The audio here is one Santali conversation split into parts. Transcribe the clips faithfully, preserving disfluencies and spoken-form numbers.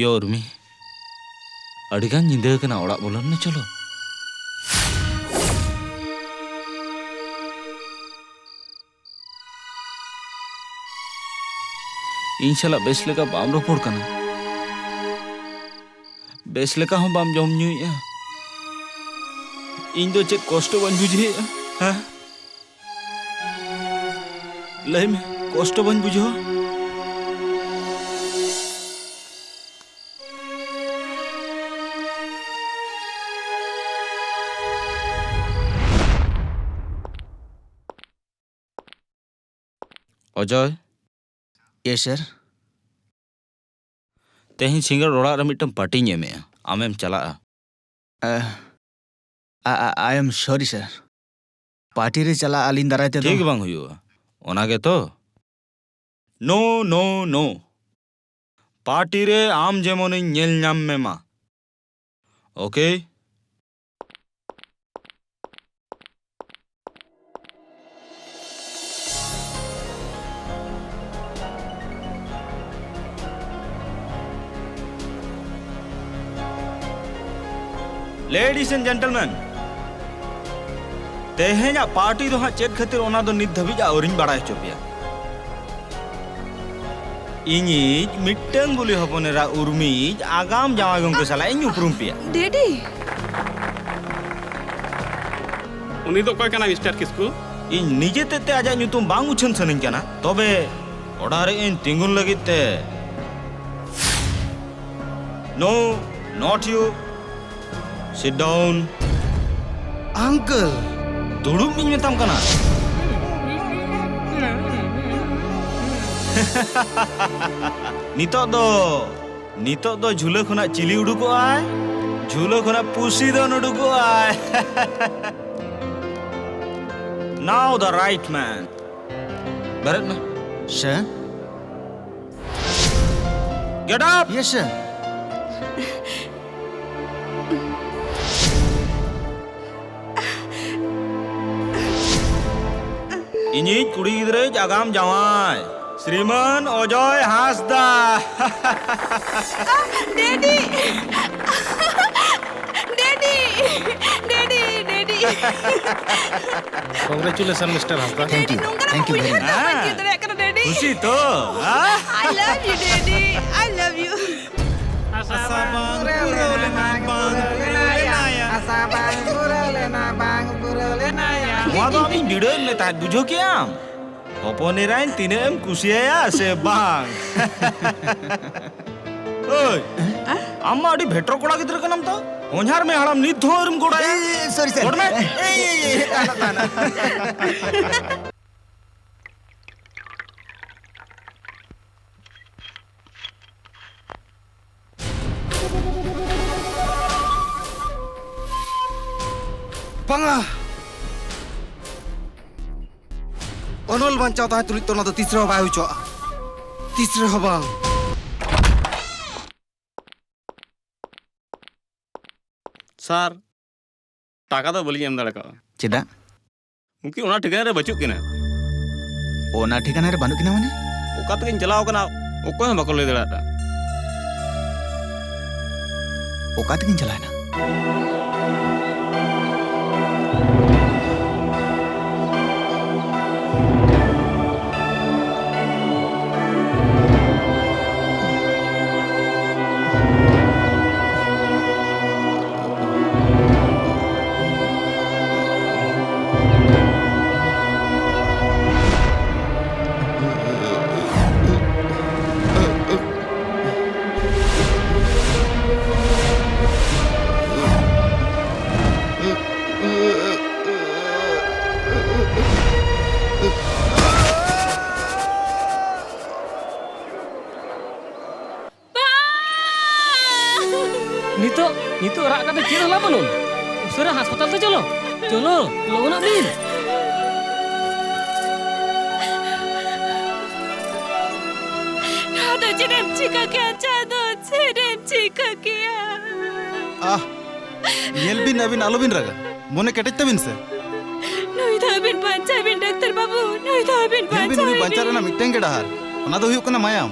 ᱭᱳ ᱩᱨᱢᱤ, ᱟᱹᱰᱤᱜᱟᱱ ᱧᱤᱫᱟᱹ ᱟᱠᱟᱱᱟ, ᱚᱲᱟᱜ ᱵᱚᱞᱚᱱ ᱢᱮ, ᱪᱚᱞᱚ᱾ ᱤᱧ ᱥᱟᱞᱟᱜ ᱵᱮᱥ ᱞᱮᱠᱟ ᱵᱟᱢ ᱨᱚᱯᱚᱲ ᱠᱟᱱᱟ, ᱵᱮᱥ ᱞᱮᱠᱟ ᱦᱚᱸ ᱵᱟᱢ ᱡᱚᱢ ᱧᱩᱭᱮᱫᱼᱟ᱾ ᱤᱧ ᱫᱚ ᱪᱮᱫ ᱠᱚᱥᱴᱚ ᱵᱟᱹᱧ ᱵᱩᱡᱷᱟᱹᱣᱮᱫᱼᱟ, ᱦᱮᱸ? ᱞᱟᱹᱭ ᱢᱮ, ᱠᱚᱥᱴᱚ ᱵᱟᱹᱧ ᱵᱩᱡᱷᱟᱹᱣᱟ? ᱚᱡᱚᱭ᱾ Yes, sir. ᱛᱮᱦᱮᱧ ᱥᱤᱸᱜᱟᱹᱲ ᱚᱲᱟᱜ ᱨᱮ ᱢᱤᱫᱴᱟᱝ partyᱧ ᱮᱢᱮᱜᱼᱟ, ᱟᱢᱮᱢ ᱪᱟᱞᱟᱜᱼᱟ? ᱟ, ᱟ, ᱟ, I am sorry, sir. Party ᱨᱮ ᱪᱟᱞᱟᱜ ᱟᱹᱞᱤᱧ ᱫᱟᱨᱟᱭ ᱛᱮᱫᱚ ᱴᱷᱤᱠ ᱵᱟᱝ ᱦᱩᱭᱩᱜᱼᱟ, ᱚᱱᱟ ᱜᱮᱛᱚ? No, no, no. Party ᱨᱮ ᱟᱢ ᱡᱮᱢᱚᱱᱤᱧ ᱧᱮᱞ ᱧᱟᱢ ᱢᱮ ᱢᱟ᱾ Okay? Ladies and gentlemen, ᱛᱮᱦᱮᱧᱟᱜ party ᱫᱚ ᱦᱟᱸᱜ ᱪᱮᱫ ᱠᱷᱟᱹᱛᱤᱨ, ᱚᱱᱟ ᱫᱚ ᱱᱤᱛ ᱫᱷᱟᱹᱵᱤᱡ ᱟᱹᱣᱨᱤᱧ ᱵᱟᱲᱟᱭ ᱦᱚᱪᱚ ᱯᱮᱭᱟ᱾ ᱤᱧᱤᱡ ᱢᱤᱫᱴᱟᱹᱝ ᱜᱩᱞᱤ ᱦᱚᱯᱚᱱ ᱮᱨᱟ ᱩᱨᱢᱤᱭᱤᱡ ᱟᱜᱟᱢ ᱡᱟᱶᱟᱭ ᱜᱚᱢᱠᱮ ᱥᱟᱞᱟᱜ ᱤᱧ ᱩᱯᱨᱩᱢ ᱯᱮᱭᱟ᱾ ᱰᱮᱰᱤ! ᱩᱱᱤ ᱫᱚ ᱚᱠᱚᱭ ᱠᱟᱱᱟᱭ, ᱢᱤᱥᱴᱟᱨ ᱠᱤᱥᱠᱩ? ᱤᱧ ᱱᱤᱡᱮ ᱛᱮᱫ ᱛᱮ ᱟᱡᱟᱜ ᱧᱩᱛᱩᱢ ᱵᱟᱝ ᱩᱪᱷᱟᱹᱱ ᱥᱟᱹᱱᱟᱹᱧ ᱠᱟᱱᱟ, ᱛᱚᱵᱮ order ᱮᱫ ᱟᱹᱧ ᱛᱤᱸᱜᱩᱱ ᱞᱟᱹᱜᱤᱫ ᱛᱮ᱾ No, not you. Sit down. Uncle. ᱫᱩᱲᱩᱵ ᱤᱧ ᱢᱮᱛᱟᱢ ᱠᱟᱱᱟ᱾ ᱱᱤᱛᱚᱜ ᱫᱚ, ᱱᱤᱛᱚᱜ ᱫᱚ ᱡᱷᱩᱞᱟᱹ ᱠᱷᱚᱱᱟᱜ ᱪᱤᱞᱤ ᱩᱰᱩᱠᱚᱜᱼᱟᱭ? ᱡᱷᱩᱞᱟᱹ ᱠᱷᱚᱱᱟᱜ ᱯᱩᱥᱤ ᱫᱚᱱ ᱩᱰᱩᱠᱚᱜᱼᱟᱭ᱾ Now the right man. ᱵᱮᱨᱮᱫ ᱢᱮ᱾ Sir. Get up! Yes, sir. ᱤᱧᱤᱡ ᱠᱩᱲᱤ ᱜᱤᱫᱽᱨᱟᱹᱭᱤᱡ ᱟᱜᱟᱢ ᱡᱟᱶᱟᱭ᱾ ᱥᱨᱤᱢᱟᱱ ᱚᱡᱚᱭ ᱦᱟᱸᱥᱫᱟ᱾ ᱰᱮᱰᱤ! ᱰᱮᱰᱤ! ᱰᱮᱰᱤ! ᱰᱮᱰᱤ! Congratulations, Mister Hansda. Thank you. ᱰᱮᱰᱤ, ᱱᱚᱝᱠᱟᱱᱟᱜ Thank you very ᱩᱭᱦᱟᱹᱨ much. ᱫᱚ ᱵᱟᱹᱧ ᱪᱮᱫ ᱫᱟᱲᱮᱭᱟᱜ ᱠᱟᱱᱟ, ᱰᱮᱰᱤ᱾ ᱠᱩᱥᱤ ᱛᱚ, ᱦᱟ? I love you, ᱰᱮᱰᱤ. I love you. ᱟᱥᱟ ᱵᱟᱝ ᱯᱩᱨᱟᱹᱣ ᱞᱮᱱᱟ, ᱵᱟᱝ ᱯᱩᱨᱟᱹᱣ ᱞᱮᱱᱟᱭᱟ᱾ ᱟᱥᱟ ᱵᱟᱝ ᱯᱩᱨᱟᱹᱣ ᱞᱮᱱᱟ, ᱵᱟᱝ ᱯᱩᱨᱟᱹᱣ ᱞᱮᱱᱟᱭᱟ᱾ ᱱᱚᱣᱟ ᱫᱚ ᱟᱢᱤᱧ ᱵᱤᱰᱟᱹᱣᱮᱫ ᱢᱮ ᱛᱟᱦᱮᱸᱫ, ᱵᱩᱡᱷᱟᱹᱣ ᱠᱮᱜ ᱟᱢ? ᱦᱚᱯᱚᱱ ᱮᱨᱟᱧ ᱛᱤᱱᱟᱹᱜ ᱮᱢ ᱠᱩᱥᱤᱭᱟᱭᱟ ᱥᱮ ᱵᱟᱝ? ᱳᱭ, ᱟᱢ ᱢᱟ ᱟᱹᱰᱤ ᱵᱷᱮᱴᱨᱚ ᱠᱚᱲᱟ ᱜᱤᱫᱽᱨᱟᱹ ᱠᱟᱱᱟᱢ ᱛᱚ᱾ ᱦᱚᱧᱦᱟᱨ ᱢᱮ ᱦᱟᱲᱟᱢ ᱱᱤᱛ ᱦᱚᱸ ᱟᱹᱣᱨᱤᱢ ᱜᱚᱲᱟᱭᱟ᱾ ᱮᱭ, ᱥᱚᱨᱤ, ᱥᱚᱨᱤ᱾ ᱜᱚᱲ ᱢᱮ᱾ ᱮᱭ, ᱮᱭ, ᱮᱭ, ᱮᱭ, ᱛᱟᱦᱮᱱᱟ, ᱛᱟᱦᱮᱱᱟ᱾ ᱵᱟᱝᱟ! ᱚᱱᱚᱞ ᱵᱟᱧᱪᱟᱣ ᱛᱟᱦᱮᱸ ᱛᱩᱞᱩᱡ ᱛᱚ ᱚᱱᱟ ᱫᱚ ᱛᱤᱥ ᱨᱮᱦᱚᱸ ᱵᱟᱭ ᱦᱩᱭ ᱦᱚᱪᱚᱣᱟᱜᱼᱟ᱾ ᱛᱤᱥ ᱨᱮᱦᱚᱸ ᱵᱟᱝ᱾ ᱥᱟᱨ, ᱴᱟᱠᱟ ᱫᱚ ᱵᱟᱹᱞᱤᱧ ᱮᱢ ᱫᱟᱲᱮ ᱠᱟᱜᱼᱟ᱾ ᱪᱮᱫᱟᱜ? ᱩᱱᱠᱤᱱ ᱚᱱᱟ ᱴᱷᱤᱠᱟᱹᱱᱟ ᱨᱮ ᱵᱟᱹᱪᱩᱜ ᱠᱤᱱᱟ᱾ ᱚᱱᱟ ᱴᱷᱤᱠᱟᱹᱱᱟ ᱨᱮ ᱵᱟᱹᱱᱩᱜ ᱠᱤᱱᱟ ᱢᱟᱱᱮ? ᱚᱠᱟ ᱛᱮᱠᱤᱱ ᱪᱟᱞᱟᱣ ᱠᱟᱱᱟ, ᱚᱠᱚᱭ ᱦᱚᱸ ᱵᱟᱠᱚ ᱞᱟᱹᱭ ᱫᱟᱲᱮᱭᱟᱜᱼᱟ᱾ ᱚᱠᱟ ᱛᱮᱠᱤᱱ ᱪᱟᱞᱟᱣᱮᱱᱟ? ᱱᱤᱛᱚᱜ, ᱱᱤᱛᱚᱜ ᱨᱟᱜ ᱠᱟᱛᱮ ᱪᱮᱫ ᱦᱚᱸ ᱞᱟᱵᱷ ᱵᱟᱹᱱᱩᱜᱼᱟ᱾ ᱩᱥᱟᱹᱨᱟ ᱦᱟᱥᱯᱟᱛᱟᱞ ᱛᱮ ᱪᱚᱞᱚ, ᱪᱚᱞᱚ, ᱞᱚᱜᱚᱱᱚᱜ ᱵᱤᱱ᱾ ᱱᱚᱣᱟ ᱫᱚ ᱪᱮᱫ ᱮᱢ ᱪᱤᱠᱟᱹ ᱠᱮᱜᱼᱟ ᱪᱟᱸᱫᱚ? ᱪᱮᱫ ᱮᱢ ᱪᱤᱠᱟᱹ ᱠᱮᱜᱼᱟ? ᱟᱦ, ᱧᱮᱞ ᱵᱤᱱ, ᱟᱹᱵᱤᱱ ᱟᱞᱚᱵᱤᱱ ᱨᱟᱜᱟ, ᱢᱚᱱᱮ ᱠᱮᱴᱮᱡ ᱛᱟᱹᱵᱤᱱ ᱥᱮ᱾ ᱱᱩᱭ ᱫᱚ ᱟᱹᱵᱤᱱ ᱵᱟᱧᱪᱟᱣ ᱵᱤᱱ ᱰᱟᱠᱛᱟᱨ ᱵᱟᱹᱵᱩ, ᱱᱩᱭ ᱫᱚ ᱟᱹᱵᱤᱱ ᱧᱮᱞ ᱵᱤᱱ, ᱵᱟᱧᱪᱟᱣ ᱩᱱᱤ ᱵᱤᱱ᱾ ᱵᱟᱧᱪᱟᱣ ᱨᱮᱱᱟᱜ ᱢᱤᱫᱴᱟᱝ ᱜᱮ ᱰᱟᱦᱟᱨ, ᱚᱱᱟ ᱫᱚ ᱦᱩᱭᱩᱜ ᱠᱟᱱᱟ ᱢᱟᱭᱟᱢ᱾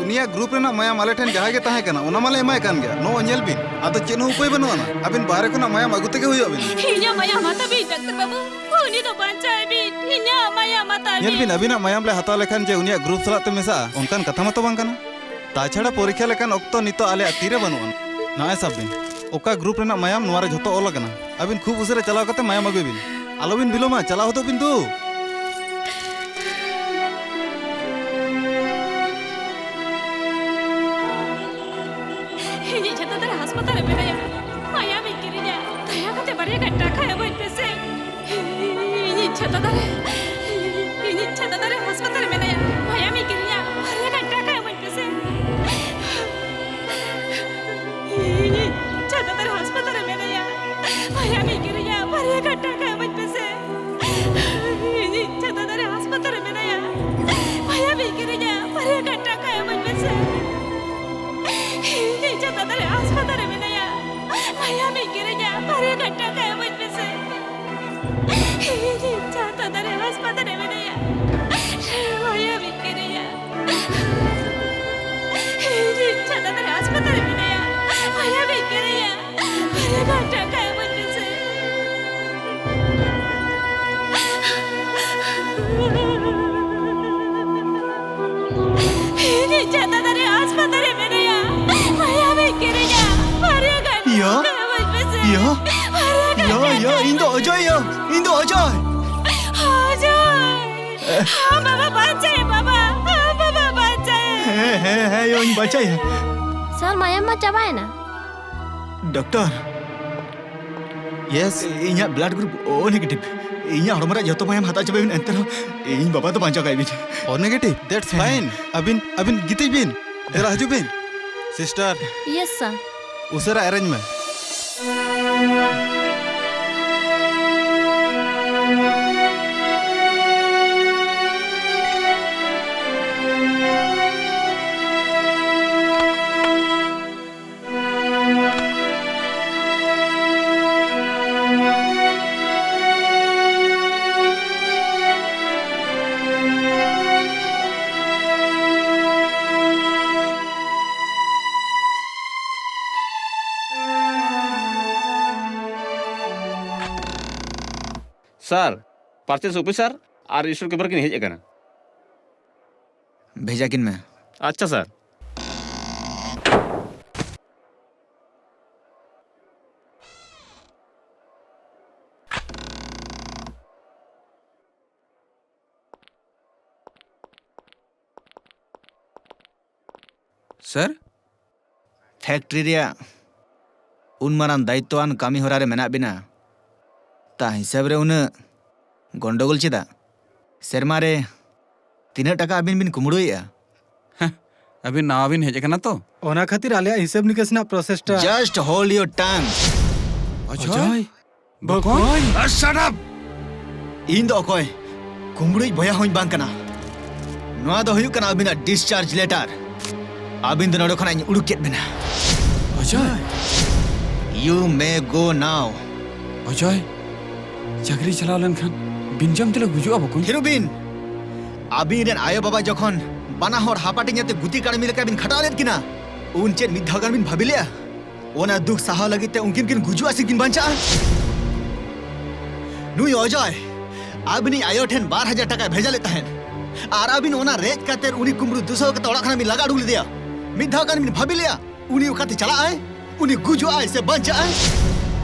ᱩᱱᱤᱭᱟᱜ ᱜᱨᱩᱯ ᱨᱮᱱᱟᱜ ᱢᱟᱭᱟᱢ ᱟᱞᱮ ᱴᱷᱮᱱ ᱡᱟᱦᱟᱸᱭ ᱜᱮ ᱛᱟᱦᱮᱸ ᱠᱟᱱᱟ, ᱚᱱᱟ ᱢᱟᱞᱮ ᱮᱢᱟᱭ ᱠᱟᱱ ᱜᱮᱭᱟ᱾ ᱱᱚᱜᱼᱚᱭ ᱧᱮᱞ ᱵᱤᱱ, ᱟᱫᱚ ᱪᱮᱫ ᱦᱚᱸ ᱩᱯᱟᱹᱭ ᱵᱟᱹᱱᱩᱜ ᱟᱱᱟ᱾ ᱟᱹᱵᱤᱱ ᱵᱟᱦᱨᱮ ᱠᱷᱚᱱᱟᱜ ᱢᱟᱭᱟᱢ ᱟᱹᱜᱩ ᱛᱮᱜᱮ ᱦᱩᱭᱩᱜ ᱟᱹᱵᱤᱱ᱾ ᱤᱧᱟᱹᱜ ᱢᱟᱭᱟᱢ ᱦᱟᱛᱟᱣ ᱵᱤᱱ ᱰᱟᱠᱛᱟᱨ ᱵᱟᱹᱵᱩ, ᱩᱱᱤ ᱫᱚ ᱵᱟᱧᱪᱟᱣ ᱵᱤᱱ, ᱤᱧᱟᱹᱜ ᱢᱟᱭᱟᱢ ᱦᱟᱛᱟᱣ ᱧᱮᱞ ᱵᱤᱱ, ᱵᱤᱱ᱾ ᱟᱹᱵᱤᱱᱟᱜ ᱢᱟᱭᱟᱢ ᱞᱮ ᱦᱟᱛᱟᱣ ᱞᱮᱠᱷᱟᱱ ᱡᱮ ᱩᱱᱤᱭᱟᱜ ᱜᱨᱩᱯ ᱥᱟᱞᱟᱜ ᱛᱮ ᱢᱮᱥᱟᱜᱼᱟ, ᱚᱱᱠᱟᱱ ᱠᱟᱛᱷᱟ ᱢᱟᱛᱚ ᱵᱟᱝ ᱠᱟᱱᱟ᱾ ᱛᱟᱪᱷᱟᱲᱟ ᱯᱚᱨᱤᱠᱠᱷᱟ ᱞᱮᱠᱟᱱ ᱚᱠᱛᱚ ᱱᱤᱛᱚᱜ ᱟᱞᱮᱭᱟᱜ ᱛᱤᱨᱮ ᱵᱟᱹᱱᱩᱜᱼᱟ᱾ ᱱᱚᱜᱼᱚᱭ ᱥᱟᱵ ᱵᱤᱱ, ᱚᱠᱟ ᱜᱨᱩᱯ ᱨᱮᱱᱟᱜ ᱢᱟᱭᱟᱢ ᱱᱚᱣᱟ ᱨᱮ ᱡᱷᱚᱛᱚ ᱚᱞ ᱟᱠᱟᱱᱟ᱾ ᱟᱹᱵᱤᱱ ᱠᱷᱩᱵ ᱩᱥᱟᱹᱨᱟ ᱪᱟᱞᱟᱣ ᱠᱟᱛᱮ ᱢᱟᱭᱟᱢ ᱟᱹᱜᱩᱭ ᱵᱤᱱ᱾ ᱟᱞᱚᱵᱤᱱ ᱵᱤᱞᱚᱢᱟ, ᱪᱟᱞᱟᱣ ᱦᱚᱫᱚᱜ ᱵᱤᱱ ᱫᱩ᱾ ᱤᱧᱤᱡ ᱪᱷᱟᱛᱟ ᱫᱟᱨᱮ ᱦᱟᱥᱯᱟᱛᱟᱞ ᱨᱮ ᱢᱮᱱᱟᱭᱟ᱾ ᱢᱟᱭᱟᱢᱤᱧ ᱠᱤᱨᱤᱧᱟ᱾ ᱫᱟᱭᱟ ᱠᱟᱛᱮ ᱵᱟᱨᱭᱟ ᱜᱟᱱ ᱴᱟᱠᱟ ᱮᱢᱟᱹᱧ ᱯᱮᱥᱮ᱾ ᱤᱧᱤᱡ ᱪᱷᱟᱛᱟ ᱫᱟᱨᱮ, ᱤᱧᱤᱡ ᱪᱷᱟᱛᱟ ᱫᱟᱨᱮ ᱦᱟᱥᱯᱟᱛᱟᱞ ᱨᱮ ᱢᱮᱱᱟᱭᱟ᱾ ᱢᱟᱭᱟᱢᱤᱧ ᱠᱤᱨᱤᱧᱟ᱾ ᱵᱟᱨᱭᱟ ᱜᱟᱱ ᱴᱟᱠᱟ ᱮᱢᱟᱹᱧ ᱯᱮᱥᱮ᱾ ᱤᱧᱤᱡ ᱪᱷᱟᱛᱟ ᱫᱟᱨᱮ ᱦᱟᱥᱯᱟᱛᱟᱞ ᱨᱮ ᱢᱮᱱᱟᱭᱟ᱾ ᱢᱟᱭᱟᱢᱤᱧ ᱠᱤᱨᱤᱧᱟ᱾ ᱵᱟᱨᱭᱟ ᱜᱟᱱ ᱴᱟᱠᱟ ᱮᱢᱟᱹᱧ ᱯᱮᱥᱮ᱾ ᱤᱧᱤᱡ ᱪᱷᱟᱛᱟ ᱫᱟᱨᱮ ᱦᱟᱥᱯᱟᱛᱟᱞ ᱨᱮ ᱢᱮᱱᱟᱭᱟ᱾ ᱢᱟᱭᱟᱢᱤᱧ ᱠᱤᱨᱤᱧᱟ᱾ ᱵᱟᱨᱭᱟ ᱜᱟᱱ ᱴᱟᱠᱟ ᱮᱢᱟᱹᱧ ᱯᱮᱥᱮ᱾ ᱤᱧᱤᱡ ᱪᱷᱟᱛᱟ ᱫᱟᱨᱮ ᱦᱟᱥᱯᱟᱛᱟᱞ ᱨᱮ ᱢᱮᱱᱟᱭᱟ᱾ ᱢᱟᱭᱟᱢᱤᱧ ᱠᱤᱨᱤᱧᱟ᱾ ᱵᱟᱨᱭᱟ ᱜᱟᱱ ᱴᱟᱠᱟ ᱮᱢᱟᱹᱧ ᱯᱮᱥᱮ᱾ ᱤᱧᱤᱡ ᱪᱷᱟᱛᱟ ᱫᱟᱨᱮ ᱦᱟᱥᱯᱟᱛᱟᱞ ᱨᱮ ᱢᱮᱱᱟᱭᱟ᱾ ᱢᱟᱭᱟᱢᱤᱧ ᱠᱤᱨᱤᱧᱟ᱾ ᱤᱧᱤᱡ ᱪᱷᱟᱛᱟ ᱫᱟᱨᱮ ᱦᱟᱥᱯᱟᱛᱟᱞ ᱨᱮ ᱢᱮᱱᱟᱭᱟ᱾ ᱢᱟᱭᱟᱢᱤᱧ ᱠᱤᱨᱤᱧᱟ᱾ ᱵᱟᱨᱭᱟ ᱜᱟᱱ ᱴᱟᱠᱟ ᱮᱢᱟᱹᱧ ᱯᱮᱥᱮ᱾ ᱤᱧᱤᱡ ᱪᱷᱟᱛᱟ ᱫᱟᱨᱮ ᱦᱟᱥᱯᱟᱛᱟᱞ ᱨᱮ ᱢᱮᱱᱟᱭᱟ᱾ ᱢᱟᱭᱟᱢᱤᱧ ᱠᱤᱨᱤᱧᱟ᱾ ᱵᱟᱨᱭᱟ ᱜᱟᱱ ᱤᱭᱟᱹ? ᱴᱟᱠᱟ ᱮᱢᱟᱹᱧ ᱯᱮᱥᱮ᱾ ᱤᱭᱟᱹ? ᱵᱟᱨᱭᱟ ᱜᱟᱱ ᱤᱭᱟᱹ, ᱴᱟᱠᱟ ᱤᱭᱟᱹ, ᱤᱧ ᱫᱚ ᱮᱢᱟᱹᱧ ᱚᱡᱚᱭ, ᱤᱭᱟᱹ, ᱤᱧ ᱫᱚ ᱚᱡᱚᱭ᱾ ᱚᱡᱚᱭ! ᱟᱢ ᱵᱟᱵᱟ ᱵᱟᱧᱪᱟᱭ, ᱵᱟᱵᱟ! ᱟᱢ ᱵᱟᱵᱟ ᱵᱟᱧᱪᱟᱭ! ᱦᱮᱸ, ᱦᱮᱸ, ᱦᱮᱸ, ᱭᱳ, ᱤᱧ ᱵᱟᱧᱪᱟᱭᱟ᱾ ᱥᱟᱨ, ᱢᱟᱭᱟᱢ ᱢᱟ ᱪᱟᱵᱟᱭᱮᱱᱟ᱾ ᱰᱚᱠᱴᱚᱨ᱾ ᱭᱮᱥ᱾ ᱤᱧᱟᱹᱜ ᱵᱞᱟᱰ ᱜᱨᱩᱯ ᱳ ᱱᱮᱜᱮᱴᱤᱵᱷ᱾ ᱤᱧᱟᱹᱜ ᱦᱚᱲᱢᱚ ᱨᱮᱭᱟᱜ ᱡᱚᱛᱚ ᱢᱟᱭᱟᱢ ᱦᱟᱛᱟᱣ ᱪᱟᱵᱟᱭ ᱵᱤᱱ, ᱮᱱᱛᱮ ᱨᱮᱦᱚᱸ ᱤᱧ ᱵᱟᱵᱟ ᱫᱚ ᱵᱟᱧᱪᱟᱣ ᱠᱟᱭ ᱵᱤᱱ᱾ ᱳ ᱱᱮᱜᱮᱴᱤᱵᱷ? ᱫᱮᱴᱥ ᱦᱮᱸ᱾ ᱯᱷᱟᱭᱤᱱ᱾ ᱟᱹᱵᱤᱱ, ᱟᱹᱵᱤᱱ ᱜᱤᱛᱤᱡ ᱵᱤᱱ᱾ ᱫᱮᱞᱟ, ᱦᱤᱡᱩᱜ ᱵᱤᱱ᱾ ᱥᱤᱥᱴᱟᱨ᱾ ᱭᱮᱥ, ᱥᱟᱨ᱾ ᱩᱥᱟᱹᱨᱟ ᱮᱨᱮᱧᱡᱽ ᱢᱮ᱾ ᱥᱟᱨ, ᱯᱟᱨᱪᱮᱥ ᱚᱯᱷᱤᱥᱟᱨ ᱟᱨ ᱥᱴᱳᱨ ᱠᱤᱯᱟᱨ ᱠᱤᱱ ᱦᱮᱡ ᱟᱠᱟᱱᱟ᱾ ᱵᱷᱮᱡᱟ ᱠᱤᱱ ᱢᱮ᱾ ᱟᱪᱪᱷᱟ ᱥᱟᱨ᱾ ᱥᱟᱨ? ᱯᱷᱮᱠᱴᱨᱤ ᱨᱮᱭᱟᱜ ᱩᱱ ᱢᱟᱨᱟᱝ ᱫᱟᱭᱤᱛᱛᱚᱣᱟᱱ ᱠᱟᱹᱢᱤ ᱦᱚᱨᱟ ᱨᱮ ᱢᱮᱱᱟᱜ ᱵᱤᱱᱟ, ᱛᱟ ᱦᱤᱥᱟᱹᱵ ᱨᱮ ᱩᱱᱟᱹᱜ ᱜᱚᱱᱰᱚᱜᱳᱞ ᱪᱮᱫᱟᱜ? ᱥᱮᱨᱢᱟ ᱨᱮ ᱛᱤᱱᱟᱹᱜ ᱴᱟᱠᱟ ᱟᱹᱵᱤᱱ ᱵᱤᱱ ᱠᱩᱢᱵᱽᱲᱩᱭᱮᱫᱼᱟ? ᱦᱮᱸ, ᱟᱹᱵᱤᱱ ᱱᱟᱣᱟ ᱵᱤᱱ ᱦᱮᱡ ᱟᱠᱟᱱᱟ ᱛᱚ? ᱚᱱᱟ ᱠᱷᱟᱹᱛᱤᱨ ᱟᱞᱮᱭᱟᱜ ᱦᱤᱥᱟᱹᱵ ᱱᱤᱠᱟᱹᱥ ᱨᱮᱱᱟᱜ ᱯᱨᱚᱥᱮᱥᱴᱟ Just hold your tongue. ᱚᱡᱚᱭ? ᱵᱚᱠᱚᱧ? ᱟᱨ shut up! ᱤᱧ ᱫᱚ ᱚᱠᱚᱭ ᱠᱩᱢᱵᱽᱲᱩᱭᱤᱡ ᱵᱚᱭᱦᱟ ᱦᱚᱸᱧ ᱵᱟᱝ ᱠᱟᱱᱟ᱾ ᱱᱚᱣᱟ ᱫᱚ ᱦᱩᱭᱩᱜ ᱠᱟᱱᱟ ᱟᱹᱵᱤᱱᱟᱜ discharge letter. ᱟᱹᱵᱤᱱ ᱫᱚ ᱱᱚᱰᱮ ᱠᱷᱚᱱᱟᱜ ᱤᱧ ᱩᱰᱩᱠ ᱠᱮᱫ ᱵᱤᱱᱟ᱾ ᱚᱡᱚᱭ! You may go now. ᱚᱡᱚᱭ, ᱪᱟᱹᱠᱨᱤ ᱪᱟᱞᱟᱣ ᱞᱮᱱᱠᱷᱟᱱ ᱵᱤᱱ ᱡᱚᱢ ᱛᱮᱞᱮ ᱜᱩᱡᱩᱜᱼᱟ ᱵᱚᱠᱚᱧ᱾ ᱦᱤᱨᱩᱵᱤᱱ, ᱟᱹᱵᱤᱱ ᱨᱮᱱ ᱟᱭᱳ ᱵᱟᱵᱟ ᱡᱚᱠᱷᱚᱱ ᱵᱟᱱᱟ ᱦᱚᱲ ᱦᱟᱯᱟᱴᱤᱧ ᱟᱛᱮ ᱜᱩᱛᱤ ᱠᱟᱹᱲᱢᱤ ᱞᱮᱠᱟ ᱵᱤᱱ ᱠᱷᱟᱴᱟᱣ ᱞᱮᱫ ᱠᱤᱱᱟ, ᱩᱱ ᱪᱮᱫ ᱢᱤᱫ ᱫᱷᱟᱣ ᱜᱟᱱ ᱵᱤᱱ ᱵᱷᱟᱹᱵᱤ ᱞᱮᱜᱼᱟ? ᱚᱱᱟ ᱫᱩᱠ ᱥᱟᱦᱟᱣ ᱞᱟᱹᱜᱤᱫ ᱛᱮ ᱩᱱᱠᱤᱱ ᱠᱤᱱ ᱜᱩᱡᱩᱜᱼᱟ ᱥᱮ ᱠᱤᱱ ᱵᱟᱧᱪᱟᱜᱼᱟ? ᱱᱩᱭ ᱚᱡᱚᱭ ᱟᱹᱵᱤᱱᱤᱡ ᱟᱭᱳ ᱴᱷᱮᱱ ᱵᱟᱨ ᱦᱟᱡᱟᱨ ᱴᱟᱠᱟᱭ ᱵᱷᱮᱡᱟ ᱞᱮᱫ ᱛᱟᱦᱮᱸᱫ, ᱟᱨ ᱟᱹᱵᱤᱱ ᱚᱱᱟ ᱨᱮᱡ ᱠᱟᱛᱮ ᱩᱱᱤ ᱠᱩᱢᱵᱽᱲᱩ ᱫᱩᱥᱟᱹᱣ ᱠᱟᱛᱮ ᱚᱲᱟᱜ ᱠᱷᱚᱱᱟᱜ ᱵᱤᱱ ᱞᱟᱜᱟ ᱩᱰᱩᱠ ᱞᱮᱫᱮᱭᱟ᱾ ᱢᱤᱫ ᱫᱷᱟᱣ ᱜᱟᱱ ᱵᱤᱱ ᱵᱷᱟᱹᱵᱤ ᱞᱮᱜᱼᱟ ᱩᱱᱤ ᱚᱠᱟᱛᱮ ᱪᱟᱞᱟᱜ ᱟᱭ? ᱩᱱᱤ ᱜᱩᱡᱩᱜ ᱟᱭ ᱥᱮ ᱵᱟᱧᱪᱟᱜ ᱟᱭ?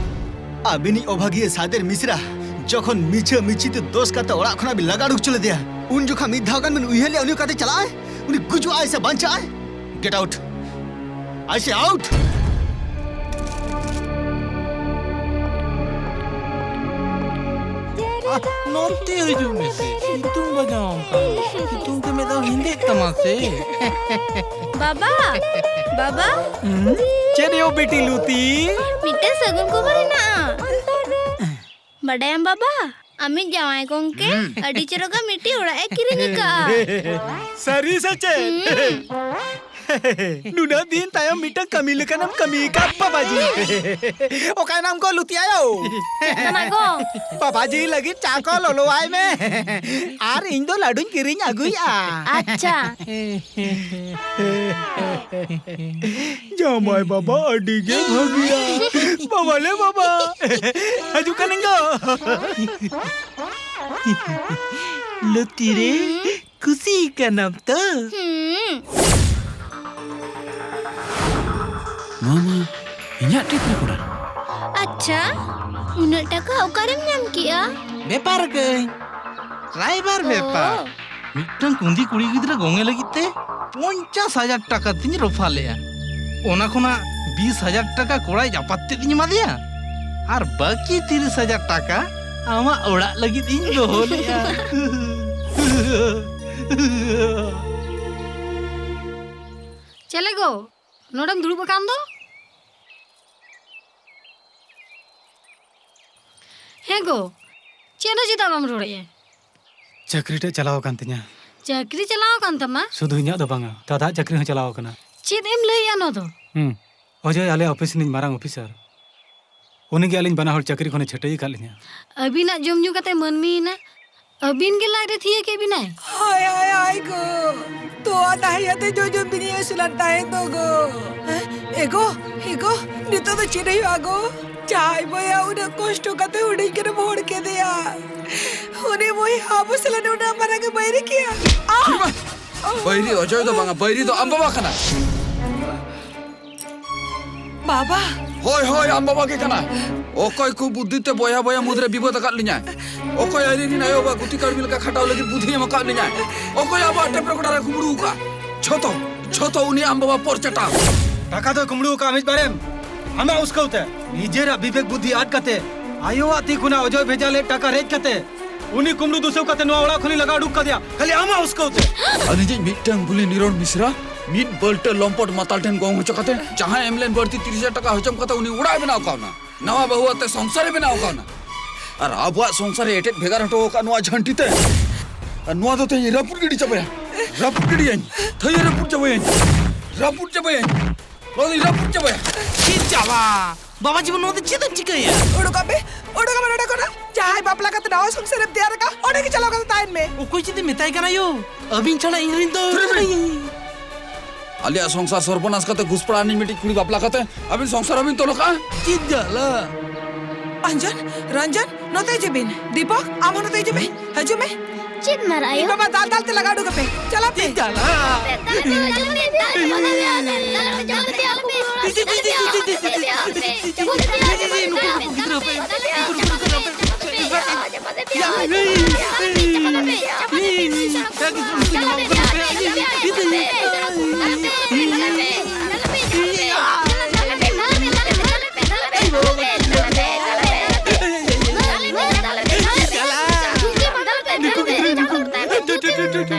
ᱟᱹᱵᱤᱱᱤᱡ ᱚᱵᱷᱟᱜᱤᱭᱟᱹ ᱥᱟᱫᱮᱨ ᱢᱤᱥᱨᱟ ᱡᱚᱠᱷᱚᱱ ᱢᱤᱪᱷᱟᱹ ᱢᱤᱪᱷᱤ ᱛᱮ ᱫᱳᱥ ᱠᱟᱛᱮ ᱚᱲᱟᱜ ᱠᱷᱚᱱᱟᱜ ᱵᱤᱱ ᱞᱟᱜᱟ ᱩᱰᱩᱠ ᱦᱚᱪᱚ ᱞᱮᱫᱮᱭᱟ, ᱩᱱ ᱡᱚᱠᱷᱚᱱ ᱢᱤᱫ ᱫᱷᱟᱣ ᱜᱟᱱ ᱵᱤᱱ ᱩᱭᱦᱟᱹᱨ ᱞᱮᱜᱼᱟ ᱩᱱᱤ ᱚᱠᱟᱛᱮ ᱪᱟᱞᱟᱜ ᱟᱭ? ᱩᱱᱤ ᱜᱩᱡᱩᱜ ᱟᱭ ᱥᱮ ᱵᱟᱧᱪᱟᱜ ᱟᱭ? Get out! I say out! ᱟᱦ, ᱱᱚᱛᱮ ᱦᱤᱡᱩᱜ ᱢᱮᱥᱮ᱾ ᱥᱤᱛᱩᱝ ᱵᱟᱡᱟᱣᱟᱢ ᱠᱟᱱᱟ᱾ ᱥᱤᱛᱩᱝ ᱛᱮ ᱢᱮᱫ ᱫᱚ ᱦᱮᱸᱫᱮᱜ ᱛᱟᱢᱟ ᱥᱮ᱾ ᱵᱟᱵᱟ, ᱵᱟᱵᱟ᱾ ᱦᱩᱸ? ᱪᱮᱫ ᱭᱳ ᱵᱤᱴᱤ ᱞᱩᱛᱤ? ᱢᱤᱫᱴᱟᱝ ᱥᱟᱹᱜᱩᱱ ᱠᱷᱚᱵᱚᱨ ᱦᱮᱱᱟᱜᱼᱟ᱾ ᱵᱟᱰᱟᱭᱟᱢ ᱵᱟᱵᱟ, ᱟᱢᱤᱡ ᱡᱟᱶᱟᱭ ᱜᱚᱝᱠᱮ ᱦᱩᱸ᱾ ᱟᱹᱰᱤ ᱪᱚᱨᱚᱠᱟ ᱢᱤᱫᱴᱤᱡ ᱚᱲᱟᱜ ᱮ ᱠᱤᱨᱤᱧ ᱟᱠᱟᱫᱼᱟ᱾ ᱥᱟᱹᱨᱤ ᱥᱮ ᱪᱮᱫ? ᱦᱩᱸ᱾ ᱱᱩᱱᱟᱹᱜ ᱫᱤᱱ ᱛᱟᱭᱚᱢ ᱢᱤᱫᱴᱟᱝ ᱠᱟᱹᱢᱤ ᱞᱮᱠᱟᱱᱟᱢ ᱠᱟᱹᱢᱤ ᱟᱠᱟᱫ ᱵᱟᱵᱟᱡᱤ᱾ ᱚᱠᱟᱭᱱᱟᱢ ᱜᱚ ᱞᱩᱛᱤ ᱟᱭᱳ? ᱫᱟᱢᱟ ᱜᱚ᱾ ᱵᱟᱵᱟᱡᱤ ᱞᱟᱹᱜᱤᱫ ᱪᱟ ᱠᱚ ᱞᱚᱞᱚᱣᱟᱭ ᱢᱮ᱾ ᱟᱨ ᱤᱧ ᱫᱚ ᱞᱟᱹᱰᱩᱧ ᱠᱤᱨᱤᱧ ᱟᱹᱜᱩᱭᱟ᱾ ᱟᱪᱪᱷᱟ᱾ ᱡᱟᱢᱟᱭ ᱵᱟᱵᱟ ᱟᱹᱰᱤ ᱜᱮ ᱵᱷᱟᱹᱜᱤᱭᱟ᱾ ᱵᱟᱵᱟ ᱞᱮ ᱵᱟᱵᱟ᱾ ᱦᱤᱡᱩᱜ ᱠᱟᱹᱱᱟᱹᱧ ᱜᱚ᱾ ᱞᱩᱛᱤ ᱨᱮ, ᱠᱩᱥᱤ ᱠᱟᱱᱟᱢ ᱛᱚ? ᱦᱩᱸ᱾ ᱱᱚᱣᱟ ᱢᱟ ᱤᱧᱟᱹᱜ ᱴᱮᱯ ᱨᱮᱠᱚᱨᱰᱟᱨ᱾ ᱟᱪᱪᱷᱟ, ᱩᱱᱟᱹᱜ ᱴᱟᱠᱟ ᱚᱠᱟᱨᱮᱢ ᱧᱟᱢ ᱠᱮᱜᱼᱟ? ᱵᱮᱯᱟᱨ ᱠᱟᱹᱧ᱾ ᱨᱟᱭᱵᱟᱨ ᱵᱮᱯᱟᱨ᱾ ᱚ᱾ ᱢᱤᱫᱴᱟᱝ ᱠᱩᱸᱫᱤ ᱠᱩᱲᱤ ᱜᱤᱫᱽᱨᱟᱹ ᱜᱚᱝᱮ ᱞᱟᱹᱜᱤᱫ ᱛᱮ ᱯᱚᱧᱪᱟᱥ ᱦᱟᱡᱟᱨ ᱴᱟᱠᱟ ᱛᱤᱧ ᱨᱚᱯᱷᱟ ᱞᱮᱜᱼᱟ᱾ ᱚᱱᱟ ᱠᱷᱚᱱᱟᱜ ᱵᱤᱥ ᱦᱟᱡᱟᱨ ᱴᱟᱠᱟ ᱠᱚᱲᱟᱭ ᱡᱟᱯᱟᱛ ᱛᱮᱫ ᱤᱧ ᱮᱢᱟ ᱫᱮᱭᱟ᱾ ᱟᱨ ᱵᱟᱹᱠᱤ ᱛᱤᱨᱤᱥ ᱦᱟᱡᱟᱨ ᱴᱟᱠᱟ ᱟᱢᱟᱜ ᱚᱲᱟᱜ ᱞᱟᱹᱜᱤᱫ ᱤᱧ ᱫᱚᱦᱚ ᱞᱮᱜᱼᱟ᱾ ᱪᱮᱞᱮ ᱜᱚ, ᱱᱚᱰᱮᱢ ᱫᱩᱲᱩᱵ ᱟᱠᱟᱱ ᱫᱚ? ᱦᱮᱸ ᱜᱚ, ᱪᱮᱫ ᱦᱚᱸ ᱪᱮᱫᱟᱜ ᱵᱟᱢ ᱨᱚᱲᱮᱫᱼᱟ? ᱪᱟᱹᱠᱨᱤ ᱴᱟᱜ ᱪᱟᱞᱟᱣ ᱟᱠᱟᱱ ᱛᱤᱧᱟ᱾ ᱪᱟᱹᱠᱨᱤ ᱪᱟᱞᱟᱣ ᱟᱠᱟᱱ ᱛᱟᱢᱟ? ᱥᱩᱫᱷᱩ ᱤᱧᱟᱹᱜ ᱫᱚ ᱵᱟᱝᱟ, ᱫᱟᱫᱟᱣᱟᱜ ᱪᱟᱹᱠᱨᱤ ᱦᱚᱸ ᱪᱟᱞᱟᱣ ᱟᱠᱟᱱᱟ᱾ ᱪᱮᱫ ᱮᱢ ᱞᱟᱹᱭᱮᱜᱼᱟ ᱱᱚᱣᱟ ᱫᱚ? ᱦᱩᱸ, ᱚᱡᱚᱭ ᱟᱞᱮ ᱚᱯᱷᱤᱥ ᱨᱤᱱᱤᱡ ᱢᱟᱨᱟᱝ ᱚᱯᱷᱤᱥᱟᱨ, ᱩᱱᱤᱜᱮ ᱟᱹᱞᱤᱧ ᱵᱟᱱᱟ ᱦᱚᱲ ᱪᱟᱹᱠᱨᱤ ᱠᱷᱚᱱᱮ ᱪᱷᱟᱹᱴᱟᱹᱭ ᱟᱠᱟᱫ ᱞᱤᱧᱟ᱾ ᱟᱹᱵᱤᱱᱟᱜ ᱡᱚᱢ ᱧᱩ ᱠᱟᱛᱮ ᱢᱟᱹᱱᱢᱤ ᱮᱱᱟ, ᱟᱹᱵᱤᱱ ᱜᱮ ᱞᱟᱡ ᱨᱮ ᱛᱷᱤᱭᱟᱹ ᱠᱮᱫ ᱵᱤᱱᱟᱭ᱾ ᱦᱟᱭ, ᱦᱟᱭ, ᱦᱟᱭ ᱜᱚ, ᱛᱚᱣᱟ ᱫᱟᱦᱮ ᱟᱛᱮ ᱡᱚᱡᱚᱢ ᱵᱤᱱᱤ ᱟᱹᱥᱩᱞᱟᱱ ᱛᱟᱦᱮᱸ ᱫᱚ ᱜᱚ᱾ ᱮ ᱜᱚ, ᱮ ᱜᱚ, ᱱᱤᱛᱚᱜ ᱫᱚ ᱪᱮᱫ ᱦᱩᱭᱩᱜᱼᱟ ᱜᱚ? ᱡᱟᱦᱟᱸᱭ ᱵᱚᱭᱦᱟ ᱩᱱᱟᱹᱜ ᱠᱚᱥᱴᱚ ᱠᱟᱛᱮ ᱦᱩᱰᱤᱧ ᱠᱷᱚᱱᱮᱢ ᱦᱚᱲ ᱠᱮᱫᱮᱭᱟ, ᱩᱱᱤ ᱵᱚᱭᱦᱟ ᱟᱵᱚ ᱥᱟᱞᱟᱜ ᱩᱱᱟᱹᱜ ᱢᱟᱨᱟᱝ ᱮ ᱵᱟᱹᱭᱨᱤ ᱠᱮᱭᱟ? ᱟ! ᱵᱟᱹᱭᱨᱤ ᱚᱡᱚᱭ ᱫᱚ ᱵᱟᱝᱟ, ᱵᱟᱹᱭᱨᱤ ᱫᱚ ᱟᱢ ᱵᱟᱵᱟ ᱠᱟᱱᱟ᱾ ᱵᱟᱵᱟ! ᱦᱳᱭ, ᱦᱳᱭ, ᱟᱢ ᱵᱟᱵᱟ ᱜᱮ ᱠᱟᱱᱟᱭ᱾ ᱚᱠᱚᱭ ᱠᱚ ᱵᱩᱫᱽᱫᱷᱤ ᱛᱮ ᱵᱚᱭᱦᱟ ᱵᱚᱭᱦᱟ ᱢᱩᱫᱽᱨᱮ ᱵᱤᱵᱟᱹᱫ ᱟᱠᱟᱫ ᱞᱤᱧᱟᱭ? ᱚᱠᱚᱭ ᱟᱹᱞᱤᱧ ᱨᱮᱱ ᱟᱭᱳ ᱵᱟᱵᱟ ᱜᱩᱛᱤ ᱠᱟᱹᱲᱢᱤ ᱞᱮᱠᱟ ᱠᱷᱟᱴᱟᱣ ᱞᱟᱹᱜᱤᱫ ᱵᱩᱫᱽᱫᱷᱤ ᱮᱢ ᱟᱠᱟᱫ ᱞᱤᱧᱟᱭ? ᱚᱠᱚᱭ ᱟᱵᱚᱣᱟᱜ ᱴᱮᱯ ᱨᱮᱠᱚᱨᱰᱟᱨ ᱮ ᱠᱩᱢᱵᱽᱲᱩ ᱟᱠᱟᱫ? ᱡᱷᱚᱛᱚ, ᱡᱷᱚᱛᱚ ᱩᱱᱤ ᱟᱢ ᱵᱟᱵᱟ ᱯᱚᱨ ᱪᱟᱴᱟ᱾ ᱴᱟᱠᱟ ᱫᱚᱭ ᱠᱩᱢᱵᱽᱲᱩ ᱟᱠᱟᱫ ᱢᱤᱫ ᱵᱟᱨᱮᱢ, ᱟᱢᱟᱜ ᱩᱥᱠᱟᱹᱣ ᱛᱮ᱾ ᱱᱤᱡᱮᱨᱟᱜ ᱵᱤᱵᱮᱠ ᱵᱩᱫᱽᱫᱷᱤ ᱟᱫ ᱠᱟᱛᱮ, ᱟᱭᱳᱣᱟᱜ ᱛᱤ ᱠᱷᱚᱱᱟᱜ ᱚᱡᱚᱭ ᱵᱷᱮᱡᱟ ᱞᱮᱫ ᱴᱟᱠᱟ ᱨᱮᱡ ᱠᱟᱛᱮ, ᱩᱱᱤ ᱠᱩᱢᱵᱽᱲᱩ ᱫᱩᱥᱟᱹᱣ ᱠᱟᱛᱮ ᱱᱚᱣᱟ ᱚᱲᱟᱜ ᱠᱷᱚᱱᱤᱧ ᱞᱟᱜᱟ ᱩᱰᱩᱠ ᱠᱟᱫᱮᱭᱟ, ᱠᱷᱟᱹᱞᱤ ᱟᱢᱟᱜ ᱩᱥᱠᱟᱹᱣ ᱛᱮ᱾ ᱟᱨ ᱱᱤᱡᱮ ᱢᱤᱫᱴᱟᱝ ᱜᱩᱞᱤ ᱱᱤᱨᱚᱲ ᱢᱤᱥᱨᱟ ᱢᱤᱫ ᱵᱟᱹᱞᱴᱟᱹ ᱞᱚᱢᱯᱚᱴ ᱢᱟᱛᱟᱞ ᱴᱷᱮᱱ ᱜᱚᱝ ᱦᱚᱪᱚ ᱠᱟᱛᱮ ᱡᱟᱦᱟᱸᱭ ᱮᱢ ᱞᱮᱱ ᱵᱟᱹᱲᱛᱤ ᱛᱤᱨᱤᱥ ᱦᱟᱡᱟᱨ ᱴᱟᱠᱟ ᱦᱚᱪᱚᱢ ᱠᱟᱛᱮ ᱩᱱᱤ ᱚᱲᱟᱜ ᱮ ᱵᱮᱱᱟᱣ ᱠᱟᱣᱱᱟ, ᱱᱟᱣᱟ ᱵᱟᱹᱦᱩ ᱟᱛᱮ ᱥᱚᱝᱥᱟᱨ ᱮ ᱵᱮᱱᱟᱣ ᱠᱟᱣᱱᱟ᱾ ᱟᱨ ᱟᱵᱚᱣᱟᱜ ᱥᱚᱝᱥᱟᱨ ᱮ ᱮᱴᱮᱫ ᱵᱷᱮᱜᱟᱨ ᱦᱚᱴᱚ ᱟᱠᱟᱫ ᱱᱚᱣᱟ ᱡᱷᱟᱹᱱᱴᱤ ᱛᱮ᱾ ᱟᱨ ᱱᱚᱣᱟ ᱫᱚ ᱛᱮᱦᱮᱧ ᱨᱟᱹᱯᱩᱫ ᱜᱤᱰᱤ ᱪᱟᱵᱟᱭᱟ, ᱨᱟᱹᱯᱩᱫ ᱜᱤᱰᱤᱭᱟᱹᱧ, ᱛᱷᱟᱹᱭᱟᱹ ᱨᱟᱹᱯᱩᱫ ᱪᱟᱵᱟᱭᱟᱹᱧ, ᱨᱟᱹᱯᱩᱫ ᱪᱟᱵᱟᱭᱟᱹᱧ᱾ ᱱᱚᱣᱟ ᱫᱚᱧ ᱨᱟᱹᱯᱩᱫ ᱪᱟᱵᱟᱭᱟ᱾ ᱪᱮᱫ ᱪᱟᱵᱟ? ᱵᱟᱵᱟ ᱡᱤᱵᱚᱱ, ᱱᱚᱣᱟ ᱫᱚ ᱪᱮᱫ ᱮᱢ ᱪᱤᱠᱟᱹᱭᱟ? ᱩᱰᱩᱠᱚᱜ ᱢᱮ, ᱩᱰᱩᱠᱚᱜ ᱢᱮ ᱱᱚᱰᱮ ᱠᱷᱚᱱᱟᱜ᱾ ᱡᱟᱦᱟᱸᱭ ᱵᱟᱯᱞᱟ ᱠᱟᱛᱮ ᱱᱟᱣᱟ ᱥᱚᱝᱥᱟᱨᱮᱢ ᱛᱮᱭᱟᱨ ᱟᱠᱟᱫ, ᱚᱸᱰᱮ ᱜᱮ ᱪᱟᱞᱟᱣ ᱠᱟᱛᱮ ᱛᱟᱦᱮᱱ ᱢᱮ᱾ ᱚᱠᱚᱭ ᱪᱮᱫ ᱮ ᱢᱮᱛᱟᱭ ᱠᱟᱱᱟ ᱭᱳ? ᱟᱹᱵᱤᱱ ᱪᱷᱟᱲᱟ ᱤᱧ ᱨᱮᱱ ᱫᱚ ᱛᱷᱤᱨ ᱵᱤᱱ᱾ ᱟᱞᱮᱭᱟᱜ ᱥᱚᱝᱥᱟᱨ ᱥᱚᱨᱵᱚᱱᱟᱥ ᱠᱟᱛᱮ, ᱜᱷᱩᱥᱯᱟᱲᱟ ᱨᱤᱱᱤᱡ ᱢᱤᱫᱴᱤᱡ ᱠᱩᱲᱤ ᱵᱟᱯᱞᱟ ᱠᱟᱛᱮ ᱟᱹᱵᱤᱱ ᱥᱚᱝᱥᱟᱨ ᱦᱚᱸᱵᱤᱱ ᱛᱚᱞ ᱠᱟᱜᱼᱟ? ᱪᱮᱫ ᱡᱟᱞᱟ! ᱟᱧᱡᱚᱱ, ᱨᱚᱧᱡᱚᱱ, ᱱᱚᱛᱮ ᱦᱤᱡᱩᱜ ᱵᱤᱱ᱾ ᱫᱤᱯᱚᱠ, ᱟᱢ ᱦᱚᱸ ᱱᱚᱛᱮ ᱦᱤᱡᱩᱜ ᱢᱮ᱾ ᱦᱤᱡᱩᱜ ᱢᱮ᱾ ᱪᱮᱫ ᱢᱟᱨᱟᱜ ᱟᱭᱳ? ᱤᱧ ᱵᱟᱵᱟ ᱫᱟᱞ ᱫᱟᱞ ᱛᱮ ᱞᱟᱜᱟ ᱩᱰᱩᱠ ᱟᱯᱮ᱾ ᱪᱟᱞᱟᱜ ᱯᱮ᱾ ᱪᱮᱫ ᱡᱟᱞᱟ! ᱱᱩᱠᱩ ᱠᱚ ᱜᱤᱫᱽᱨᱟᱹ ᱯᱮ, ᱱᱩᱠᱩ ᱠᱚ ᱜᱤᱫᱽᱨᱟᱹ ᱯᱮ᱾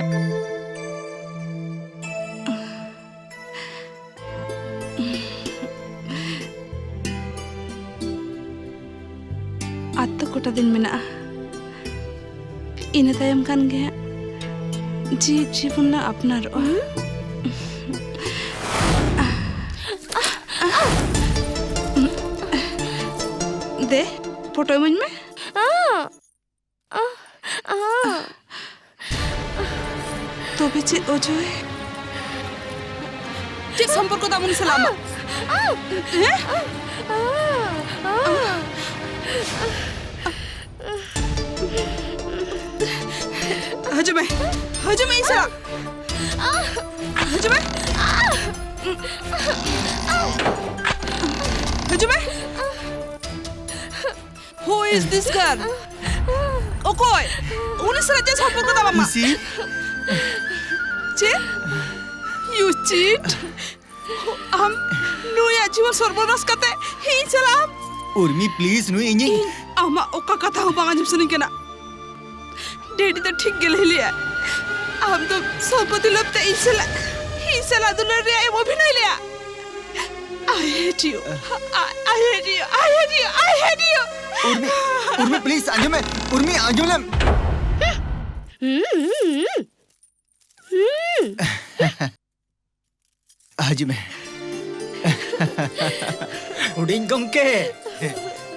ᱟᱨ ᱛᱚ ᱠᱚᱴᱟ ᱫᱤᱱ ᱢᱮᱱᱟᱜᱼᱟ, ᱤᱱᱟᱹ ᱛᱟᱭᱚᱢ ᱠᱷᱟᱱ ᱜᱮ ᱦᱟᱸᱜ ᱡᱤᱭᱮᱫ ᱡᱤᱵᱚᱱ ᱞᱮ ᱟᱯᱱᱟᱨᱚᱜᱼᱟ᱾ ᱫᱮ, ᱯᱷᱳᱴᱳ ᱤᱢᱟᱹᱧ ᱢᱮ᱾ ᱛᱚᱵᱮ ᱪᱮᱫ ᱚᱡᱚᱭ? ᱪᱮᱫ ᱥᱚᱢᱯᱚᱨᱠᱚ ᱛᱟᱢ ᱩᱱᱤ ᱥᱟᱞᱟᱜ ᱟᱢᱟᱜ? ᱦᱮᱸ? ᱦᱤᱡᱩᱜ ᱢᱮ, ᱦᱤᱡᱩᱜ ᱢᱮ ᱤᱧ ᱥᱟᱞᱟᱜ᱾ ᱦᱤᱡᱩᱜ ᱢᱮ, ᱦᱤᱡᱩᱜ ᱢᱮ᱾ Who is this girl? ᱚᱠᱚᱭ? ᱩᱱᱤ ᱥᱟᱞᱟᱜ ᱪᱮᱫ ᱥᱚᱢᱯᱚᱨᱠᱚ ᱛᱟᱢ ᱟᱢᱟᱜ? ᱤᱥᱤ᱾ ᱪᱮᱫ? You cheat? ᱟᱢ ᱱᱩᱭᱟᱜ ᱡᱤᱵᱚᱱ ᱥᱚᱨᱵᱚᱱᱟᱥ ᱠᱟᱛᱮ ᱤᱧ ᱥᱟᱞᱟᱜ ᱟᱢ? ᱩᱨᱢᱤ, please, ᱱᱩᱭ ᱤᱧᱤᱧ ᱤᱧ ᱟᱢᱟᱜ ᱚᱠᱟ ᱠᱟᱛᱷᱟ ᱦᱚᱸ ᱵᱟᱝ ᱟᱸᱡᱚᱢ ᱥᱟᱱᱟᱧ ᱠᱟᱱᱟ᱾ ᱰᱮᱰᱤ ᱫᱚ ᱴᱷᱤᱠ ᱜᱮ ᱞᱟᱹᱭ ᱞᱮᱭᱟ, ᱟᱢ ᱫᱚ ᱥᱚᱢᱯᱚᱛᱤ ᱞᱳᱵᱷ ᱛᱮ ᱤᱧ ᱥᱟᱞᱟᱜ, ᱤᱧ ᱥᱟᱞᱟᱜ ᱫᱩᱞᱟᱹᱲ ᱨᱮᱭᱟᱜ ᱮᱢ ᱚᱵᱷᱤᱱᱚᱭ ᱞᱮᱭᱟ᱾ I hate you. I, I hate you. I hate you. I hate you. ᱩᱨᱢᱤ, ᱩᱨᱢᱤ, please, ᱟᱸᱡᱚᱢ ᱢᱮ᱾ ᱩᱨᱢᱤ, ᱟᱸᱡᱚᱢ ᱞᱮᱢ᱾ ᱦᱤᱡᱩᱜ ᱢᱮ᱾ ᱦᱩᱰᱤᱧ ᱜᱚᱢᱠᱮ,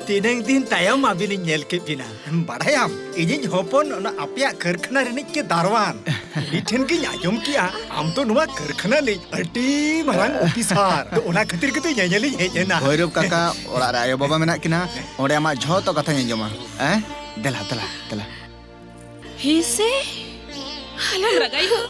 ᱛᱤᱱᱟᱹᱝ ᱫᱤᱱ ᱛᱟᱭᱚᱢ ᱟᱹᱵᱤᱱᱤᱧ ᱧᱮᱞ ᱠᱮᱫ ᱵᱤᱱᱟ᱾ ᱵᱟᱲᱟᱭᱟᱢ, ᱤᱧᱤᱡ ᱦᱚᱯᱚᱱ ᱚᱱᱟ ᱟᱯᱮᱭᱟᱜ ᱠᱟᱹᱨᱠᱷᱟᱱᱟ ᱨᱤᱱᱤᱡ ᱜᱮ ᱫᱟᱨᱣᱟᱱ᱾ ᱩᱱᱤ ᱴᱷᱮᱱ ᱜᱤᱧ ᱟᱸᱡᱚᱢ ᱠᱮᱜᱼᱟ, ᱟᱢ ᱫᱚ ᱱᱚᱣᱟ ᱠᱟᱹᱨᱠᱷᱟᱱᱟ ᱨᱤᱱᱤᱡ ᱟᱹᱰᱤ ᱢᱟᱨᱟᱝ ᱚᱯᱷᱤᱥᱟᱨ᱾ ᱛᱚ, ᱚᱱᱟ ᱠᱷᱟᱹᱛᱤᱨ ᱜᱮᱛᱚ ᱧᱮᱧᱮᱞᱤᱧ ᱦᱮᱡ ᱮᱱᱟ᱾ ᱵᱷᱳᱭᱨᱚᱵ ᱠᱟᱠᱟ ᱚᱲᱟᱜ ᱨᱮ ᱟᱭᱳ ᱵᱟᱵᱟ ᱢᱮᱱᱟᱜ ᱠᱤᱱᱟ, ᱚᱸᱰᱮ ᱟᱢᱟᱜ ᱡᱷᱚᱛᱚ ᱠᱟᱛᱷᱟᱧ ᱟᱸᱡᱚᱢᱟ᱾ ᱦᱮᱸ, ᱫᱮᱞᱟ, ᱫᱮᱞᱟ, ᱫᱮᱞᱟ᱾ ᱦᱮᱸᱥᱮ? ᱟᱞᱚᱢ ᱨᱟᱜᱟ ᱭᱳ᱾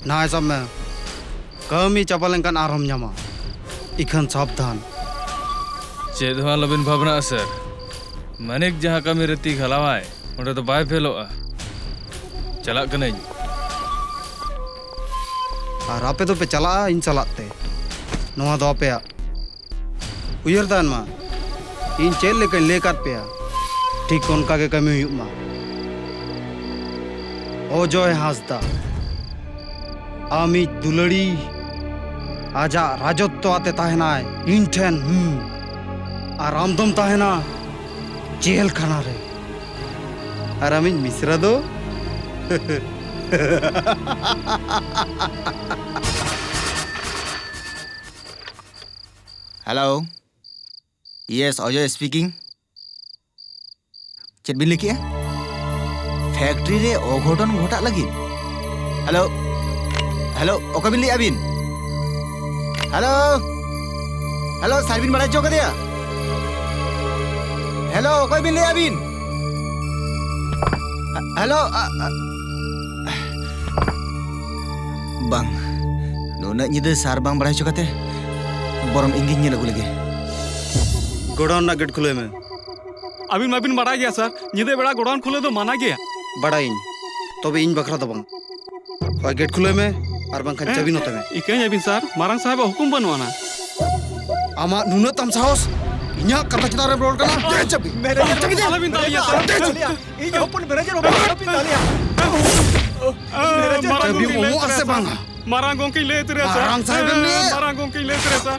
ᱱᱟᱭ ᱥᱟᱵ ᱢᱮ᱾ ᱠᱟᱹᱢᱤ ᱪᱟᱵᱟ ᱞᱮᱱᱠᱷᱟᱱ ᱟᱨᱦᱚᱸᱢ ᱧᱟᱢᱟ᱾ ᱤᱠᱷᱟᱹᱱ ᱥᱟᱵᱫᱷᱟᱱ᱾ ᱪᱮᱫ ᱦᱚᱸ ᱟᱞᱚᱵᱤᱱ ᱵᱷᱟᱵᱽᱱᱟᱜᱼᱟ, ᱥᱟᱨ᱾ ᱢᱟᱹᱱᱤᱠ ᱡᱟᱦᱟᱸ ᱠᱟᱹᱢᱤ ᱨᱮ ᱛᱤ ᱜᱷᱟᱞᱟᱣᱟᱭ, ᱚᱸᱰᱮ ᱫᱚ ᱵᱟᱭ ᱯᱷᱮᱞᱚᱜᱼᱟ᱾ ᱪᱟᱞᱟᱜ ᱠᱟᱹᱱᱟᱹᱧ᱾ ᱟᱨ ᱟᱯᱮ ᱫᱚᱯᱮ ᱪᱟᱞᱟᱜᱼᱟ ᱤᱧ ᱥᱟᱞᱟᱜ ᱛᱮ᱾ ᱱᱚᱣᱟ ᱫᱚ ᱟᱯᱮᱭᱟᱜ᱾ ᱩᱭᱦᱟᱹᱨ ᱛᱟᱦᱮᱱ ᱢᱟ, ᱤᱧ ᱪᱮᱫ ᱞᱮᱠᱟᱧ ᱞᱟᱹᱭ ᱟᱠᱟᱫ ᱯᱮᱭᱟ, ᱴᱷᱤᱠ ᱚᱱᱠᱟ ᱜᱮ ᱠᱟᱹᱢᱤ ᱦᱩᱭᱩᱜ ᱢᱟ᱾ ᱚᱡᱚᱭ ᱦᱟᱸᱥᱫᱟ, ᱟᱢᱤᱡ ᱫᱩᱞᱟᱹᱲᱤ, ᱟᱡᱟᱜ ᱨᱟᱡᱚᱛᱛᱚ ᱟᱛᱮ ᱛᱟᱦᱮᱱᱟᱭ ᱤᱧ ᱴᱷᱮᱱ, ᱦᱩᱸ᱾ ᱟᱨ ᱟᱢ ᱫᱚᱢ ᱛᱟᱦᱮᱱᱟ ᱡᱮᱞ ᱠᱷᱟᱱᱟ ᱨᱮ᱾ ᱟᱨ ᱟᱢᱤᱡ ᱢᱤᱥᱨᱟ ᱫᱚ? Hello. Yes, ᱚᱡᱚᱭ speaking. ᱪᱮᱫ ᱵᱤᱱ ᱞᱟᱹᱭ ᱠᱮᱜᱼᱟ? ᱯᱷᱮᱠᱴᱨᱤ ᱨᱮ ᱚᱜᱷᱚᱴᱚᱱ ᱜᱷᱚᱴᱟᱜ ᱞᱟᱹᱜᱤᱫ? ᱦᱮᱞᱳ, ᱦᱮᱞᱳ, ᱚᱠᱚᱭ ᱵᱤᱱ ᱞᱟᱹᱭᱮᱜᱼᱟ ᱵᱤᱱ? ᱦᱮᱞᱳ, ᱦᱮᱞᱳ, ᱥᱟᱨ ᱵᱤᱱ ᱵᱟᱲᱟᱭ ᱦᱚᱪᱚ ᱠᱟᱫᱮᱭᱟ? ᱦᱮᱞᱳ, ᱚᱠᱚᱭ ᱵᱤᱱ ᱞᱟᱹᱭᱮᱜᱼᱟ ᱵᱤᱱ? ᱦᱮᱞᱳ, ᱟ, ᱟ, ᱵᱟᱝ, ᱱᱩᱱᱟᱹᱜ ᱧᱤᱫᱟᱹ ᱥᱟᱨ ᱵᱟᱝ ᱵᱟᱲᱟᱭ ᱦᱚᱪᱚ ᱠᱟᱛᱮ ᱵᱚᱨᱚᱝ ᱤᱧ ᱜᱤᱧ ᱧᱮᱞ ᱟᱹᱜᱩ ᱞᱮᱜᱮ᱾ ᱜᱳᱰᱟᱣᱩᱱ ᱨᱮᱱᱟᱜ ᱜᱮᱴ ᱠᱷᱩᱞᱟᱹᱣ ᱢᱮ᱾ ᱟᱹᱵᱤᱱ ᱢᱟᱵᱤᱱ ᱵᱟᱲᱟᱭ ᱜᱮᱭᱟ ᱥᱟᱨ, ᱧᱤᱫᱟᱹ ᱵᱮᱲᱟ ᱜᱳᱰᱟᱣᱩᱱ ᱠᱷᱩᱞᱟᱹᱣ ᱫᱚ ᱢᱟᱱᱟ ᱜᱮᱭᱟ᱾ ᱵᱟᱲᱟᱭᱟᱹᱧ, ᱛᱚᱵᱮ ᱤᱧ ᱵᱟᱠᱷᱨᱟ ᱫᱚ ᱵᱟᱝ᱾ ᱦᱳᱭ ᱜᱮᱴ ᱠᱷᱩᱞᱟᱹᱣ ᱢᱮ, ᱟᱨ ᱵᱟᱝᱠᱷᱟᱱ ᱦᱮᱸ? ᱪᱟᱹᱵᱤ ᱱᱚᱛᱮ ᱢᱮ᱾ ᱤᱠᱟᱹᱧ ᱟᱹᱵᱤᱱ ᱥᱟᱨ, ᱢᱟᱨᱟᱝ ᱥᱟᱦᱮᱵᱟᱜ ᱦᱩᱠᱩᱢ ᱵᱟᱹᱱᱩᱜ ᱟᱱᱟ᱾ ᱟᱢᱟᱜ ᱱᱩᱱᱟᱹᱜ ᱛᱟᱢ ᱥᱟᱦᱚᱥ, ᱤᱧᱟᱜ ᱠᱟᱛᱷᱟ ᱪᱮᱛᱟᱱ ᱨᱮᱢ ᱨᱚᱲ ᱠᱟᱱᱟ? ᱫᱮ ᱪᱟᱹᱵᱤ! ᱢᱮᱱᱮᱡᱟᱨ ᱪᱟᱹᱵᱤ ᱫᱮ! ᱟᱞᱚᱵᱤᱱ ᱫᱟᱞᱤᱧᱟ ᱥᱟᱨ᱾ ᱫᱮ ᱪᱟᱹᱵᱤ! ᱤᱧ ᱦᱚᱯᱚᱱ ᱢᱮᱱᱮᱡᱟᱨ ᱦᱚᱯᱚᱱ ᱟᱞᱚᱵᱤᱱ ᱫᱟᱞᱮᱭᱟ᱾ ᱢᱮᱱᱮᱡᱟᱨ ᱢᱟᱨᱟᱝ ᱪᱟᱹᱵᱤ ᱜᱚᱢᱠᱮᱧ ᱞᱟᱹᱭ ᱮᱢᱚᱜᱼᱟ ᱩᱛᱟᱹᱨᱟ ᱥᱮ ᱥᱟᱨ᱾ ᱵᱟᱝᱟ? ᱢᱟᱨᱟᱝ ᱜᱚᱢᱠᱮᱧ ᱞᱟᱹᱭ ᱩᱛᱟᱹᱨᱟ ᱥᱟᱨ᱾ ᱢᱟᱨᱟᱝ ᱥᱟᱦᱮᱵ ᱮᱢ ᱞᱟᱹᱭᱟ? ᱢᱟᱨᱟᱝ ᱜᱚᱢᱠᱮᱧ ᱞᱟᱹᱭ ᱩᱛᱟᱹᱨᱟ ᱥᱟᱨ᱾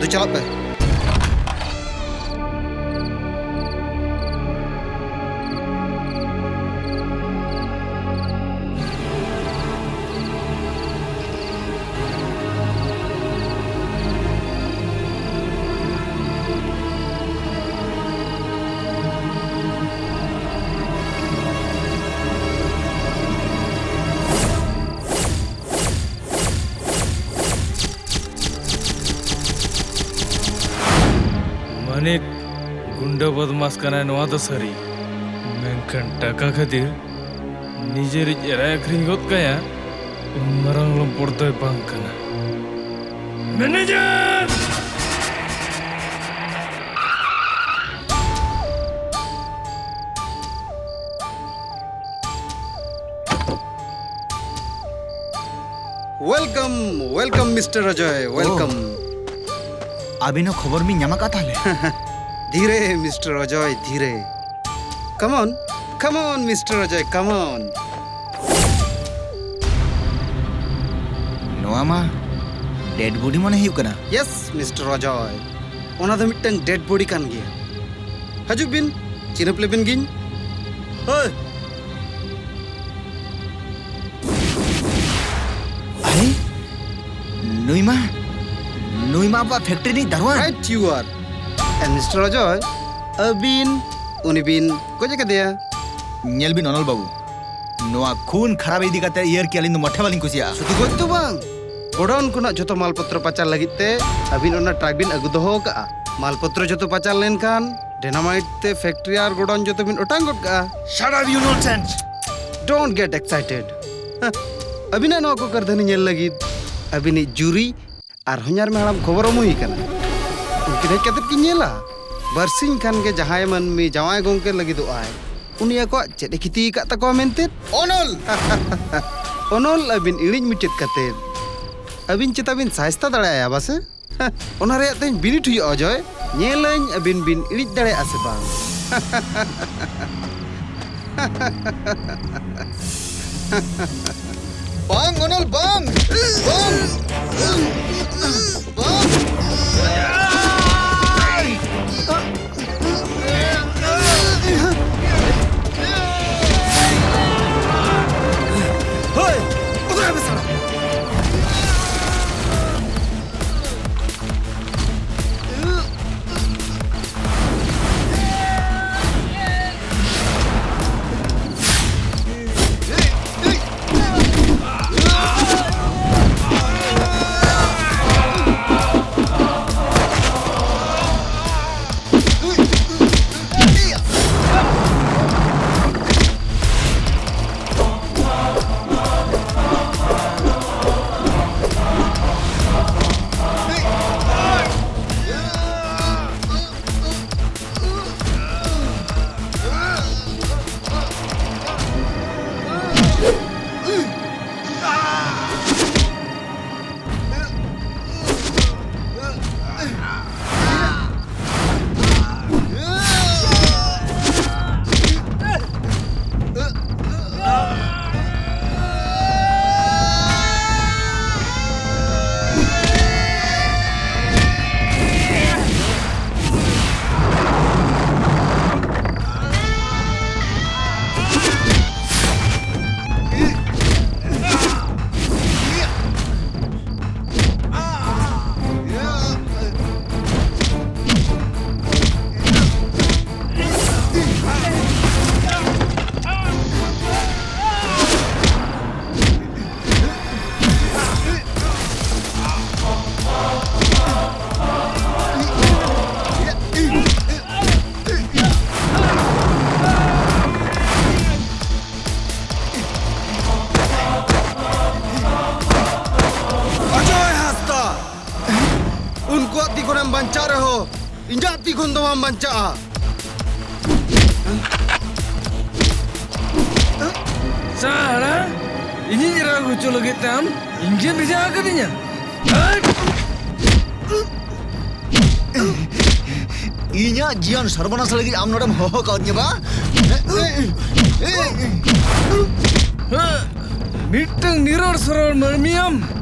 ᱫᱩ ᱪᱟᱞᱟᱜ ᱯᱮ᱾ ᱢᱟᱹᱱᱤᱠ ᱜᱩᱱᱰᱟᱹ ᱵᱚᱫᱢᱟᱥ ᱠᱟᱱᱟᱭ, ᱱᱚᱣᱟ ᱫᱚ ᱥᱟᱹᱨᱤ᱾ ᱢᱮᱱᱠᱷᱟᱱ ᱴᱟᱠᱟ ᱠᱷᱟᱹᱛᱤᱨ ᱱᱤᱡᱮᱨᱤᱡ ᱮᱨᱟᱭ ᱟᱹᱠᱷᱨᱤᱧ ᱜᱚᱫ ᱠᱟᱭᱟ, ᱩᱱ ᱢᱟᱨᱟᱝ ᱞᱚᱢᱯᱚᱴ ᱫᱚᱭ ᱵᱟᱝ ᱠᱟᱱᱟ᱾ Manager! Welcome, welcome, Mister Ajoy, welcome. ᱟᱹᱵᱤᱱ ᱦᱚᱸ ᱠᱷᱚᱵᱚᱨ ᱵᱤᱱ ᱧᱟᱢ ᱟᱠᱟᱫ ᱛᱟᱦᱞᱮ? ᱫᱷᱤᱨᱮ, Mister Ajoy, ᱫᱷᱤᱨᱮ᱾ Come on, come on, Mister Ajoy, come on. ᱱᱚᱣᱟ ᱢᱟ dead body ᱢᱚᱱᱮ ᱦᱩᱭᱩᱜ ᱠᱟᱱᱟ᱾ Yes, Mister Ajoy. ᱚᱱᱟ ᱫᱚ ᱢᱤᱫᱴᱟᱝ dead body ᱠᱟᱱ ᱜᱮᱭᱟ᱾ ᱦᱤᱡᱩᱜ ᱵᱤᱱ, ᱪᱤᱱᱦᱟᱹᱯ ᱞᱮᱵᱤᱱ ᱜᱤᱧ᱾ ᱦᱳᱭ᱾ ᱟᱨᱮ, ᱱᱩᱭ ᱢᱟ, ᱱᱩᱭ ᱢᱟ ᱟᱵᱚᱣᱟᱜ factory ᱨᱤᱱᱤᱡ ᱫᱟᱨᱣᱟᱱ᱾ Right you are. And Mister Ajoy, ᱟᱹᱵᱤᱱ ᱩᱱᱤ ᱵᱤᱱ ᱜᱚᱡ ᱟᱠᱟᱫᱮᱭᱟ᱾ ᱧᱮᱞ ᱵᱤᱱ ᱚᱱᱚᱞ ᱵᱟᱹᱵᱩ, ᱱᱚᱣᱟ ᱠᱷᱩᱱ ᱠᱷᱟᱨᱟᱵ ᱤᱫᱤ ᱠᱟᱛᱮ ᱤᱭᱟᱹᱨᱠᱤ ᱟᱹᱞᱤᱧ ᱫᱚ ᱢᱚᱴᱷᱮ ᱵᱟᱹᱞᱤᱧ ᱠᱩᱥᱤᱭᱟᱜᱼᱟ᱾ ᱥᱩᱫᱷᱩ ᱜᱚᱡ ᱫᱚ ᱵᱟᱝ, ᱜᱳᱰᱟᱣᱩᱱ ᱠᱷᱚᱱᱟᱜ ᱡᱷᱚᱛᱚ ᱢᱟᱞᱯᱚᱛᱨᱚ ᱯᱟᱪᱟᱨ ᱞᱟᱹᱜᱤᱫ ᱛᱮ ᱟᱹᱵᱤᱱ ᱚᱱᱟ truck ᱵᱤᱱ ᱟᱹᱜᱩ ᱫᱚᱦᱚ ᱟᱠᱟᱫᱼᱟ᱾ ᱢᱟᱞᱯᱚᱛᱨᱚ ᱡᱷᱚᱛᱚ ᱯᱟᱪᱟᱨ ᱞᱮᱱᱠᱷᱟᱱ dynamite ᱛᱮ factory ᱟᱨ ᱜᱳᱰᱟᱣᱩᱱ ᱡᱷᱚᱛᱚ ᱵᱤᱱ ᱚᱴᱟᱝ ᱜᱚᱫ ᱠᱟᱜᱼᱟ᱾ Shut up, you nonsense! Don't get excited. ᱦᱮᱸ, ᱟᱹᱵᱤᱱᱟᱜ ᱱᱚᱣᱟ ᱠᱚ ᱠᱟᱹᱨᱫᱷᱟᱹᱱᱤ ᱧᱮᱞ ᱞᱟᱹᱜᱤᱫ ᱟᱹᱵᱤᱱᱤᱡ ᱡᱩᱨᱤ ᱟᱨ ᱦᱚᱧᱦᱟᱨ ᱢᱮ ᱦᱟᱲᱟᱢ ᱠᱷᱚᱵᱚᱨ ᱮᱢ ᱦᱩᱭ ᱠᱟᱱᱟ᱾ ᱩᱱᱠᱤᱱ ᱦᱮᱡ ᱠᱟᱛᱮ ᱠᱤᱱ ᱧᱮᱞᱟ᱾ ᱵᱟᱨᱥᱤᱧ ᱠᱷᱟᱱ ᱜᱮ ᱡᱟᱦᱟᱸᱭ ᱢᱟᱹᱱᱢᱤ ᱡᱟᱶᱟᱭ ᱜᱚᱝᱠᱮ ᱞᱟᱹᱜᱤᱫᱚᱜ ᱟᱭ, ᱩᱱᱤ ᱟᱠᱚᱣᱟᱜ ᱪᱮᱫ ᱮ ᱠᱷᱤᱛᱤ ᱟᱠᱟᱫ ᱛᱟᱠᱚᱣᱟ ᱢᱮᱱᱛᱮ? ᱚᱱᱚᱞ! ᱚᱱᱚᱞ ᱟᱹᱵᱤᱱ ᱤᱬᱤᱡ ᱢᱩᱪᱟᱹᱫ ᱠᱟᱛᱮ ᱟᱹᱵᱤᱱ ᱪᱮᱛᱟ ᱵᱤᱱ ᱥᱟᱭᱥᱛᱟ ᱫᱟᱲᱮ ᱟᱭᱟ ᱵᱟᱥᱮ? ᱚᱱᱟ ᱨᱮᱭᱟᱜ ᱛᱮᱧ ᱵᱤᱱᱤᱰ ᱦᱩᱭᱩᱜᱼᱟ, ᱚᱡᱚᱭ᱾ ᱧᱮᱞᱟᱹᱧ ᱟᱹᱵᱤᱱ ᱵᱤᱱ ᱤᱬᱤᱡ ᱫᱟᱲᱮᱭᱟᱜᱼᱟ ᱥᱮ ᱵᱟᱝ᱾ ᱵᱟᱝ, ᱚᱱᱚᱞ, ᱵᱟᱝ! ᱵᱟᱝ! ᱵᱟᱝ! ᱦᱳᱭ! ᱩᱫᱩᱜ ᱟᱭ ᱢᱮ, ᱥᱟᱞᱟ! ᱚᱡᱚᱭ ᱦᱟᱸᱥᱫᱟ! ᱩᱱᱠᱩᱣᱟᱜ ᱛᱤ ᱠᱷᱚᱱᱮᱢ ᱵᱟᱧᱪᱟᱜ ᱨᱮᱦᱚᱸ, ᱤᱧᱟᱹᱜ ᱛᱤ ᱠᱷᱚᱱ ᱫᱚ ᱵᱟᱢ ᱵᱟᱧᱪᱟᱜᱼᱟ᱾ ᱥᱟᱲᱟ, ᱤᱧᱤᱧ ᱨᱟᱜ ᱦᱚᱪᱚ ᱞᱟᱹᱜᱤᱫ ᱛᱮ ᱟᱢ ᱤᱧ ᱜᱮᱢ ᱵᱷᱮᱡᱟ ᱟᱠᱟᱫᱤᱧᱟ? ᱦᱟᱴ! ᱤᱧᱟᱹᱜ ᱡᱤᱭᱚᱱ ᱥᱚᱨᱵᱚᱱᱟᱥ ᱞᱟᱹᱜᱤᱫ ᱟᱢ ᱱᱚᱰᱮᱢ ᱦᱚᱦᱚ ᱠᱟᱣᱫᱤᱧᱟ ᱵᱟ? ᱦᱮᱸ? ᱢᱤᱫᱴᱟᱝ ᱱᱤᱨᱚᱲ ᱥᱚᱨᱚᱲ ᱢᱟᱹᱱᱢᱤᱭᱟᱢ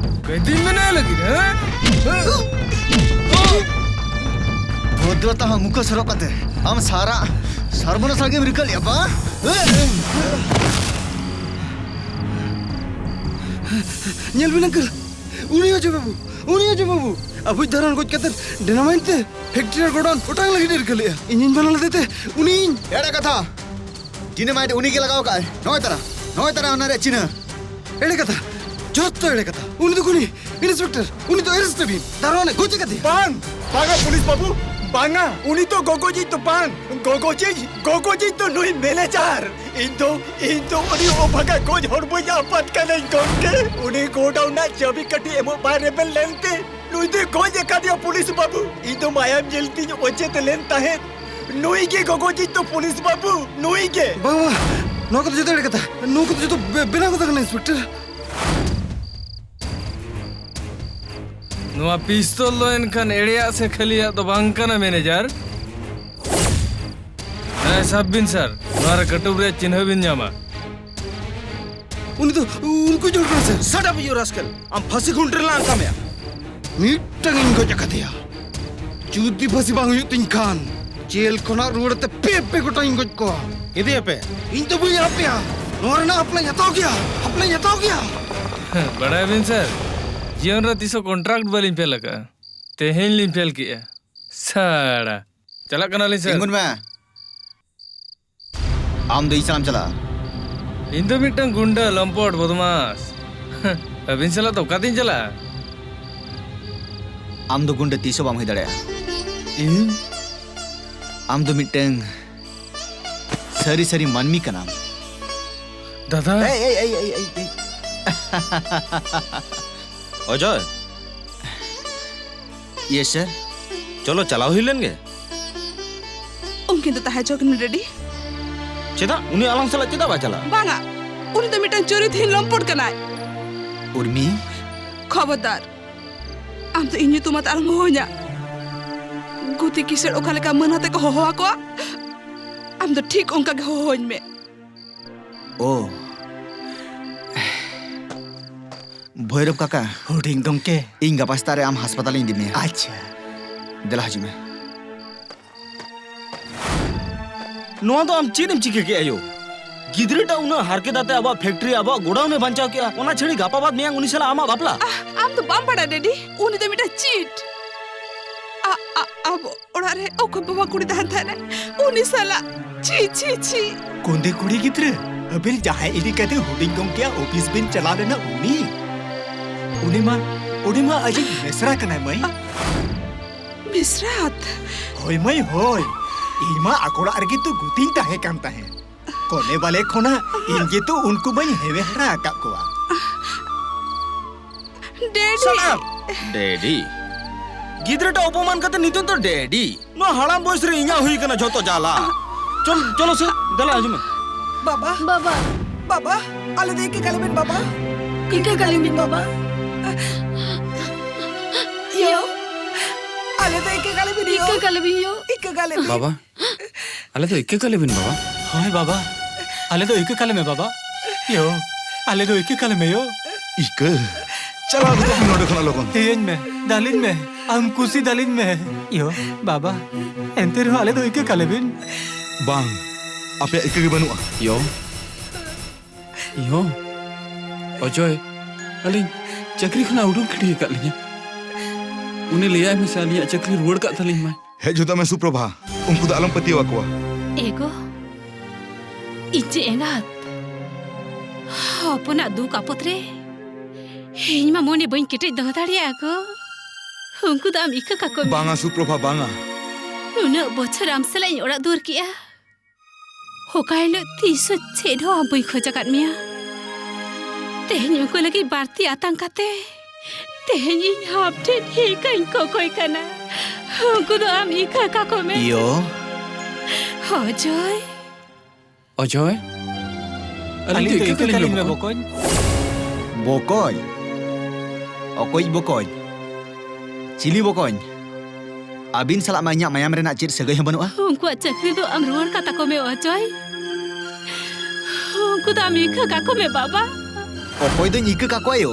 ᱠᱟᱹᱭᱫᱤᱢ ᱢᱮᱱᱟᱭ ᱞᱟᱹᱜᱤᱫ, ᱦᱮᱸ? ᱵᱷᱚᱫᱨᱚᱛᱟ ᱦᱚᱸ ᱢᱩᱠᱷᱟᱹ ᱥᱚᱨᱚᱜ ᱠᱟᱛᱮ ᱟᱢ ᱥᱟᱨᱟ ᱥᱚᱨᱵᱚᱱᱟᱥ ᱞᱟᱹᱜᱤᱫ ᱮᱢ ᱨᱤᱠᱟᱹ ᱞᱮᱜᱼᱟ ᱵᱟ? ᱧᱮᱞ ᱵᱤᱱ uncle, ᱩᱱᱤ ᱚᱡᱚᱭ ᱵᱟᱹᱵᱩ, ᱩᱱᱤ ᱚᱡᱚᱭ ᱵᱟᱹᱵᱩ ᱟᱵᱚᱭᱤᱡ ᱫᱟᱨᱟᱱ ᱜᱚᱡ ᱠᱟᱛᱮ dynamite ᱛᱮ factory ᱟᱨ godown ᱚᱴᱟᱝ ᱞᱟᱹᱜᱤᱫ ᱮ ᱨᱤᱠᱟᱹ ᱞᱮᱜᱼᱟ᱾ ᱤᱧᱤᱧ ᱢᱟᱱᱟ ᱞᱮᱫᱮ ᱛᱮ ᱩᱱᱤ ᱤᱧ ᱮᱲᱮ ᱠᱟᱛᱷᱟ᱾ Dynamite ᱩᱱᱤ ᱜᱮ ᱞᱟᱜᱟᱣ ᱠᱟᱜᱼᱟᱭ᱾ ᱱᱚᱜᱼᱚᱭ ᱛᱟᱨᱟ, ᱱᱚᱜᱼᱚᱭ ᱛᱟᱨᱟ ᱚᱱᱟ ᱨᱮᱭᱟᱜ ᱪᱤᱱᱦᱟᱹ᱾ ᱮᱲᱮ ᱠᱟᱛᱷᱟ, ᱡᱚᱛᱚ ᱮᱲᱮ ᱠᱟᱛᱷᱟ᱾ ᱩᱱᱤ ᱫᱚ ᱠᱩᱱᱤ, inspector, ᱩᱱᱤ ᱫᱚ arrest ᱮ ᱵᱤᱱ᱾ ᱫᱟᱨᱣᱟᱱᱮ ᱜᱚᱡ ᱟᱠᱟᱫᱮᱭᱟ᱾ ᱵᱟᱝ, ᱵᱟᱝᱟ ᱯᱩᱞᱤᱥ ᱵᱟᱹᱵᱩ, ᱵᱟᱝᱟ᱾ ᱩᱱᱤ ᱫᱚ ᱜᱚᱜᱚᱡᱤᱡ ᱫᱚ ᱵᱟᱝ, ᱜᱚᱜᱚᱡᱤᱡ, ᱜᱚᱜᱚᱡᱤᱡ ᱫᱚ ᱱᱩᱭ manager᱾ ᱤᱧ ᱫᱚ, ᱤᱧ ᱫᱚ ᱩᱱᱤ ᱚᱵᱷᱟᱜᱟ ᱜᱚᱡ ᱦᱚᱲ ᱵᱟᱹᱧ ᱟᱯᱟᱛ ᱠᱟᱱᱟᱧ ᱜᱚᱢᱠᱮ᱾ ᱩᱱᱤ godown ᱨᱮᱱᱟᱜ ᱪᱟᱹᱵᱤ ᱠᱟᱹᱴᱷᱤ ᱮᱢᱚᱜ ᱵᱟᱭ ᱨᱮᱵᱮᱱ ᱞᱮᱱᱛᱮ ᱱᱩᱭ ᱫᱚᱭ ᱜᱚᱡ ᱟᱠᱟᱫᱮᱭᱟ ᱯᱩᱞᱤᱥ ᱵᱟᱹᱵᱩ᱾ ᱤᱧ ᱫᱚ ᱢᱟᱭᱟᱢ ᱧᱮᱞ ᱛᱤᱧ ᱚᱪᱮᱛ ᱞᱮᱱ ᱛᱟᱦᱮᱸᱫ᱾ ᱱᱩᱭ ᱜᱮ ᱜᱚᱜᱚᱡᱤᱡ ᱫᱚ ᱯᱩᱞᱤᱥ ᱵᱟᱹᱵᱩ, ᱱᱩᱭ ᱜᱮ᱾ ᱵᱟᱝ, ᱵᱟᱝ, ᱱᱚᱣᱟ ᱠᱚᱫᱚ ᱡᱚᱛᱚ ᱮᱲᱮ ᱠᱟᱛᱷᱟ᱾ ᱱᱚᱣᱟ ᱠᱚᱫᱚ ᱡᱚᱛᱚ ᱵᱮ-, ᱵᱮᱱᱟᱣ ᱠᱟᱛᱷᱟ ᱠᱟᱱᱟ, inspector᱾ ᱱᱚᱣᱟ ᱯᱤᱥᱛᱚᱞ ᱫᱚ ᱮᱱᱠᱷᱟᱱ ᱮᱲᱮᱭᱟᱜ ᱥᱮ ᱠᱷᱟᱹᱞᱤᱭᱟᱜ ᱫᱚ ᱵᱟᱝ ᱠᱟᱱᱟ, manager᱾ ᱦᱮᱸ, ᱥᱟᱵ ᱵᱤᱱ, sir᱾ ᱱᱚᱣᱟ ᱨᱮ ᱠᱟᱹᱴᱩᱵ ᱨᱮᱭᱟᱜ ᱪᱤᱱᱦᱟᱹ ᱵᱤᱱ ᱧᱟᱢᱟ᱾ ᱩᱱᱤ ᱫᱚ ᱩᱱᱠᱩ ᱡᱚᱲ ᱠᱟᱱᱟ, sir᱾ Shut up, you rascal! ᱟᱢ ᱯᱷᱟᱹᱥᱤ ᱠᱷᱩᱱᱴᱤ ᱨᱮᱞᱟᱝ ᱟᱠᱟᱢᱮᱭᱟ᱾ ᱢᱤᱫᱴᱟᱝ ᱤᱧ ᱜᱚᱡ ᱟᱠᱟᱫᱮᱭᱟ᱾ ᱡᱩᱫᱤ ᱯᱷᱟᱹᱥᱤ ᱵᱟᱝ ᱦᱩᱭᱩᱜ ᱛᱤᱧ ᱠᱷᱟᱱ, ᱡᱮᱞ ᱠᱷᱚᱱᱟᱜ ᱨᱩᱣᱟᱹᱲ ᱛᱮ ᱯᱮ ᱯᱮ ᱜᱚᱴᱟᱧ ᱜᱚᱡ ᱠᱚᱣᱟ᱾ ᱤᱫᱤᱭᱮᱯᱮ᱾ ᱤᱧ ᱫᱚ ᱵᱟᱹᱧ ᱟᱯᱮᱭᱟ᱾ ᱱᱚᱣᱟ ᱨᱮᱱᱟᱜ ᱦᱟᱯᱞᱟᱧ ᱦᱟᱛᱟᱣ ᱜᱮᱭᱟ, ᱦᱟᱯᱞᱟᱧ ᱦᱟᱛᱟᱣ ᱜᱮᱭᱟ᱾ ᱵᱟᱲᱟᱭᱟᱵᱤᱱ, sir, ᱡᱤᱭᱚᱱ ᱨᱮ ᱛᱤᱥ ᱦᱚᱸ contract ᱵᱟᱹᱞᱤᱧ fail ᱟᱠᱟᱫᱼᱟ᱾ ᱛᱮᱦᱮᱧ ᱞᱤᱧ fail ᱠᱮᱜᱼᱟ᱾ ᱥᱟᱲᱟ᱾ ᱪᱟᱞᱟᱜ ᱠᱟᱱᱟᱞᱤᱧ, sir᱾ ᱛᱤᱸᱜᱩᱱ ᱢᱮ᱾ ᱟᱢ ᱫᱚ ᱤᱧ ᱥᱟᱞᱟᱜ ᱮᱢ ᱪᱟᱞᱟᱜᱼᱟ? ᱤᱧ ᱫᱚ ᱢᱤᱫᱴᱟᱝ ᱜᱩᱱᱰᱟᱹ, ᱞᱚᱢᱯᱚᱴ, ᱵᱚᱫᱢᱟᱥ᱾ ᱟᱹᱵᱤᱱ ᱥᱟᱞᱟᱜ ᱫᱚ ᱚᱠᱟᱛᱤᱧ ᱪᱟᱞᱟᱜᱼᱟ? ᱟᱢ ᱫᱚ ᱜᱩᱱᱰᱟᱹ ᱛᱤᱥ ᱦᱚᱸ ᱵᱟᱢ ᱦᱩᱭ ᱫᱟᱲᱮᱭᱟᱜᱼᱟ᱾ ᱤᱧ? ᱟᱢ ᱫᱚ ᱢᱤᱫᱴᱟᱝ ᱥᱟᱹᱨᱤ ᱥᱟᱹᱨᱤ ᱢᱟᱹᱱᱢᱤ ᱠᱟᱱᱟᱢ᱾ ᱫᱟᱫᱟ᱾ ᱮᱭ, ᱮᱭ, ᱮᱭ, ᱮᱭ, ᱮᱭ, ᱮᱭ᱾ ᱚᱡᱚᱭ᱾ Yes, sir. ᱪᱚᱞᱚ, ᱪᱟᱞᱟᱣ ᱦᱩᱭ ᱞᱮᱱ ᱜᱮ᱾ ᱩᱱᱠᱤᱱ ᱫᱚ ᱛᱟᱦᱮᱸ ᱦᱚᱪᱚ ᱠᱤᱱ, ᱰᱮᱰᱤ᱾ ᱪᱮᱫᱟᱜ? ᱩᱱᱤ ᱟᱞᱟᱝ ᱥᱟᱞᱟᱜ ᱪᱮᱫᱟᱜ ᱵᱟᱭ ᱪᱟᱞᱟᱜᱼᱟ? ᱵᱟᱝᱟ, ᱩᱱᱤ ᱫᱚ ᱢᱤᱫᱴᱟᱝ ᱪᱩᱨᱤᱛᱦᱤᱱ ᱞᱚᱢᱯᱚᱴ ᱠᱟᱱᱟᱭ᱾ ᱩᱨᱢᱤ᱾ ᱠᱷᱚᱵᱚᱨᱫᱟᱨ, ᱟᱢ ᱫᱚ ᱤᱧ ᱧᱩᱛᱩᱢ ᱟᱛᱮ ᱟᱞᱚᱢ ᱦᱚᱦᱚᱧᱟ᱾ ᱜᱩᱛᱤ ᱠᱤᱥᱟᱹᱬ ᱚᱠᱟ ᱞᱮᱠᱟ ᱢᱟᱹᱱ ᱟᱛᱮ ᱠᱚ ᱦᱚᱦᱚ ᱟᱠᱚᱣᱟ, ᱟᱢ ᱫᱚ ᱴᱷᱤᱠ ᱚᱱᱠᱟ ᱜᱮ ᱦᱚᱦᱚᱧ ᱢᱮ᱾ ᱳ᱾ ᱵᱷᱳᱭᱨᱚᱵ ᱠᱟᱠᱟ᱾ ᱦᱩᱰᱤᱧ ᱜᱚᱢᱠᱮ᱾ ᱤᱧ ᱜᱟᱯᱟ ᱥᱮᱛᱟᱜ ᱨᱮ ᱟᱢ ᱦᱟᱥᱯᱟᱛᱟᱞ ᱤᱧ ᱤᱫᱤ ᱢᱮᱭᱟ᱾ ᱟᱪᱪᱷᱟ᱾ ᱫᱮᱞᱟ ᱦᱤᱡᱩᱜ ᱢᱮ᱾ ᱱᱚᱣᱟ ᱫᱚ ᱟᱢ ᱪᱮᱫ ᱮᱢ ᱪᱤᱠᱟᱹ ᱠᱮᱜᱼᱟ ᱭᱳ? ᱜᱤᱫᱽᱨᱟᱹᱴᱟᱜ ᱩᱱᱟᱹᱜ ᱦᱟᱨᱠᱮᱛ ᱟᱛᱮ ᱟᱵᱚᱣᱟᱜ ᱯᱷᱮᱠᱴᱨᱤ, ᱟᱵᱚᱣᱟᱜ ᱜᱳᱰᱟᱣᱩᱱ ᱮ ᱵᱟᱧᱪᱟᱣ ᱠᱮᱜᱼᱟ, ᱚᱱᱟ ᱪᱷᱟᱹᱲᱤ ᱜᱟᱯᱟ ᱵᱟᱫ ᱢᱮᱭᱟᱝ ᱩᱱᱤ ᱥᱟᱞᱟᱜ ᱟᱢᱟᱜ ᱵᱟᱯᱞᱟ? ᱟᱦ, ᱟᱢ ᱫᱚ ᱵᱟᱢ ᱵᱟᱲᱟᱭᱟ, ᱰᱮᱰᱤ? ᱩᱱᱤ ᱫᱚ ᱢᱤᱫᱴᱟᱝ ᱪᱤᱴ᱾ ᱟ-, ᱟ-, ᱟᱵᱚ ᱚᱲᱟᱜ ᱨᱮ ᱚᱠᱚᱭ ᱵᱟᱵᱟ ᱠᱩᱲᱤ ᱛᱟᱦᱮᱱ ᱛᱟᱦᱮᱱᱟ, ᱩᱱᱤ ᱥᱟᱞᱟᱜ᱾ ᱪᱷᱤ, ᱪᱷᱤ, ᱪᱷᱤ᱾ ᱠᱩᱸᱫᱮ ᱠᱩᱲᱤ ᱜᱤᱫᱽᱨᱟᱹ, ᱟᱹᱵᱤᱱ ᱡᱟᱦᱟᱸᱭ ᱤᱫᱤ ᱠᱟᱛᱮ ᱦᱩᱰᱤᱧ ᱜᱚᱢᱠᱮᱭᱟᱜ ᱚᱯᱷᱤᱥ ᱵᱤᱱ ᱪᱟᱞᱟᱣ ᱞᱮᱱᱟ, ᱩᱱᱤ? ᱩᱱᱤ ᱢᱟ, ᱩᱱᱤ ᱢᱟ ᱟᱡᱤᱡ ᱢᱤᱥᱨᱟ ᱠᱟᱱᱟᱭ, ᱢᱟᱹᱭ᱾ ᱟ, ᱢᱤᱥᱨᱟᱛ? ᱦᱳᱭ, ᱢᱟᱹᱭ, ᱦᱳᱭ᱾ ᱤᱧ ᱢᱟ ᱟᱠᱚ ᱚᱲᱟᱜ ᱨᱮᱜᱮ ᱛᱚ ᱜᱩᱛᱤᱧ ᱛᱟᱦᱮᱸ ᱠᱟᱱ ᱛᱟᱦᱮᱸᱫ᱾ ᱠᱚᱱᱮ ᱵᱟᱞᱮ ᱠᱷᱚᱱᱟᱜ ᱤᱧ ᱜᱮᱛᱚ ᱩᱱᱠᱩ ᱢᱟᱹᱧ ᱦᱮᱣᱮ ᱦᱟᱨᱟ ᱟᱠᱟᱫ ᱠᱚᱣᱟ᱾ ᱰᱮᱰᱤ! Shut up! ᱰᱮᱰᱤ? ᱜᱤᱫᱽᱨᱟᱹᱴᱟᱜ ᱚᱯᱚᱢᱟᱱ ᱠᱟᱛᱮ ᱱᱤᱛᱚᱜ ᱫᱚ ᱰᱮᱰᱤ? ᱱᱚᱣᱟ ᱦᱟᱲᱟᱢ ᱵᱚᱭᱮᱥ ᱨᱮ ᱤᱧᱟᱜ ᱦᱩᱭ ᱠᱟᱱᱟ ᱡᱷᱚᱛᱚ ᱡᱟᱞᱟ᱾ ᱪᱚᱞ, ᱪᱚᱞᱚ ᱥᱮ, ᱫᱮᱞᱟ ᱦᱤᱡᱩᱜ ᱢᱮ᱾ ᱵᱟᱵᱟ, ᱵᱟᱵᱟ᱾ ᱵᱟᱵᱟ, ᱟᱞᱮ ᱫᱚ ᱤᱠᱟᱹ ᱠᱟᱞᱮ ᱵᱤᱱ, ᱵᱟᱵᱟ᱾ ᱤᱠᱟᱹ ᱠᱟᱞᱮ ᱵᱤᱱ, ᱵᱟᱵᱟ᱾ ᱭᱳ, ᱟᱞᱮ ᱫᱚ ᱤᱠᱟᱹ ᱠᱟᱞᱮ ᱵᱤᱱ, ᱭᱳ᱾ ᱤᱠᱟᱹ ᱠᱟᱞᱮ ᱵᱤᱱ, ᱭᱳ᱾ ᱤᱠᱟᱹ ᱠᱟᱞᱮ ᱵᱤᱱ᱾ ᱵᱟᱵᱟ, ᱟᱞᱮ ᱫᱚ ᱤᱠᱟᱹ ᱠᱟᱞᱮ ᱵᱤᱱ, ᱵᱟᱵᱟ᱾ ᱦᱳᱭ, ᱵᱟᱵᱟ᱾ ᱟᱞᱮ ᱫᱚ ᱤᱠᱟᱹ ᱠᱟᱞᱮ ᱢᱮ, ᱵᱟᱵᱟ᱾ ᱭᱳ, ᱟᱞᱮ ᱫᱚ ᱤᱠᱟᱹ ᱠᱟᱞᱮ ᱢᱮ, ᱭᱳ᱾ ᱤᱠᱟᱹ? ᱪᱟᱞᱟᱣ ᱜᱚᱫᱚᱜ ᱢᱮ ᱱᱚᱰᱮ ᱠᱷᱚᱱᱟᱜ ᱞᱚᱜᱚᱱ᱾ ᱛᱮᱭᱟᱹᱧ ᱢᱮ, ᱫᱟᱞᱤᱧ ᱢᱮ, ᱟᱢ ᱠᱩᱥᱤ ᱫᱟᱞᱤᱧ ᱢᱮ᱾ ᱭᱳ, ᱵᱟᱵᱟ, ᱮᱱᱛᱮ ᱨᱮᱦᱚᱸ ᱟᱞᱮ ᱫᱚ ᱤᱠᱟᱹ ᱠᱟᱞᱮ ᱵᱤᱱ᱾ ᱵᱟᱝ, ᱟᱯᱮᱭᱟᱜ ᱤᱠᱟᱹ ᱜᱮ ᱵᱟᱹᱱᱩᱜᱼᱟ᱾ ᱭᱳ, ᱭᱳ, ᱚᱡᱚᱭ, ᱟᱹᱞᱤᱧ ᱪᱟᱹᱠᱨᱤ ᱠᱷᱚᱱᱟᱜ ᱩᱰᱩᱠ ᱜᱤᱰᱤ ᱟᱠᱟᱫ ᱞᱤᱧᱟ᱾ ᱩᱱᱤ ᱞᱟᱹᱭᱟᱭ ᱢᱮᱥᱮ ᱟᱹᱞᱤᱧᱟᱜ ᱪᱟᱹᱠᱨᱤ ᱨᱩᱣᱟᱹᱲ ᱠᱟᱜ ᱛᱟᱹᱞᱤᱧ ᱢᱟᱭ᱾ ᱦᱮᱡ ᱦᱚᱫᱚᱜ ᱢᱮ ᱥᱩᱯᱨᱚᱵᱷᱟ, ᱩᱱᱠᱩ ᱫᱚ ᱟᱞᱚᱢ ᱯᱟᱹᱛᱭᱟᱹᱣ ᱟᱠᱚᱣᱟ᱾ ᱮᱜᱳ, ᱤᱧ ᱪᱮᱫ ᱮᱸᱜᱟᱛ? ᱦᱚᱯᱚᱱᱟᱜ ᱫᱩᱠ ᱟᱯᱚᱫ ᱨᱮ ᱤᱧ ᱢᱟ ᱢᱚᱱᱮ ᱵᱟᱹᱧ ᱠᱮᱴᱮᱡ ᱫᱚᱦᱚ ᱫᱟᱲᱮᱭᱟᱜᱼᱟ ᱜᱳ᱾ ᱩᱱᱠᱩ ᱫᱚ ᱟᱢ ᱤᱠᱟᱹ ᱠᱟᱠᱚ ᱢᱮ᱾ ᱵᱟᱝᱟ ᱥᱩᱯᱨᱚᱵᱷᱟ, ᱵᱟᱝᱟ᱾ ᱱᱩᱱᱟᱹᱜ ᱵᱚᱪᱷᱚᱨ ᱟᱢ ᱥᱟᱞᱟᱜ ᱤᱧ ᱚᱲᱟᱜ ᱫᱩᱣᱟᱹᱨ ᱠᱮᱜᱼᱟ, ᱚᱠᱟ ᱦᱤᱞᱳᱜ ᱛᱤᱥ ᱦᱚᱸ ᱪᱮᱫ ᱦᱚᱸ ᱟᱢ ᱵᱟᱹᱧ ᱠᱷᱚᱡ ᱟᱠᱟᱫ ᱢᱮᱭᱟ᱾ ᱛᱮᱦᱮᱧ ᱩᱱᱠᱩ ᱞᱟᱹᱜᱤᱫ ᱵᱟᱹᱲᱛᱤ ᱟᱛᱟᱝ ᱠᱟᱛᱮ ᱛᱮᱦᱮᱧ ᱤᱧ ᱟᱢ ᱴᱷᱮᱱ ᱤᱠᱟᱹᱧ ᱠᱚᱠᱚᱭ ᱠᱟᱱᱟ᱾ ᱩᱱᱠᱩ ᱫᱚ ᱟᱢ ᱤᱠᱟᱹ ᱠᱟᱠᱚ ᱢᱮ᱾ ᱤᱭᱳ᱾ ᱚᱡᱚᱭ᱾ ᱚᱡᱚᱭ, ᱟᱹᱞᱤᱧ ᱫᱚ ᱤᱠᱟᱹ ᱠᱟᱹᱞᱤᱧ ᱢᱮ, ᱵᱚᱠᱚᱧ᱾ ᱵᱚᱠᱚᱧ? ᱚᱠᱚᱭᱤᱡ ᱵᱚᱠᱚᱧ? ᱪᱤᱞᱤ ᱵᱚᱠᱚᱧ? ᱟᱹᱵᱤᱱ ᱥᱟᱞᱟᱜ ᱢᱟ ᱤᱧᱟᱜ ᱢᱟᱭᱟᱢ ᱨᱮᱱᱟᱜ ᱪᱮᱫ ᱥᱟᱹᱜᱟᱹᱭ ᱦᱚᱸ ᱵᱟᱹᱱᱩᱜᱼᱟ᱾ ᱩᱱᱠᱩᱣᱟᱜ ᱪᱟᱹᱠᱨᱤ ᱫᱚ ᱟᱢ ᱨᱩᱣᱟᱹᱲ ᱠᱟᱛᱟ ᱠᱚᱢᱮ, ᱚᱡᱚᱭ᱾ ᱩᱱᱠᱩ ᱫᱚ ᱟᱢ ᱤᱠᱟᱹ ᱠᱟᱠᱚ ᱢᱮ, ᱵᱟᱵᱟ᱾ ᱚᱠᱚᱭ ᱫᱚᱧ ᱤᱠᱟᱹ ᱠᱟᱠᱚᱣᱟ ᱭᱳ?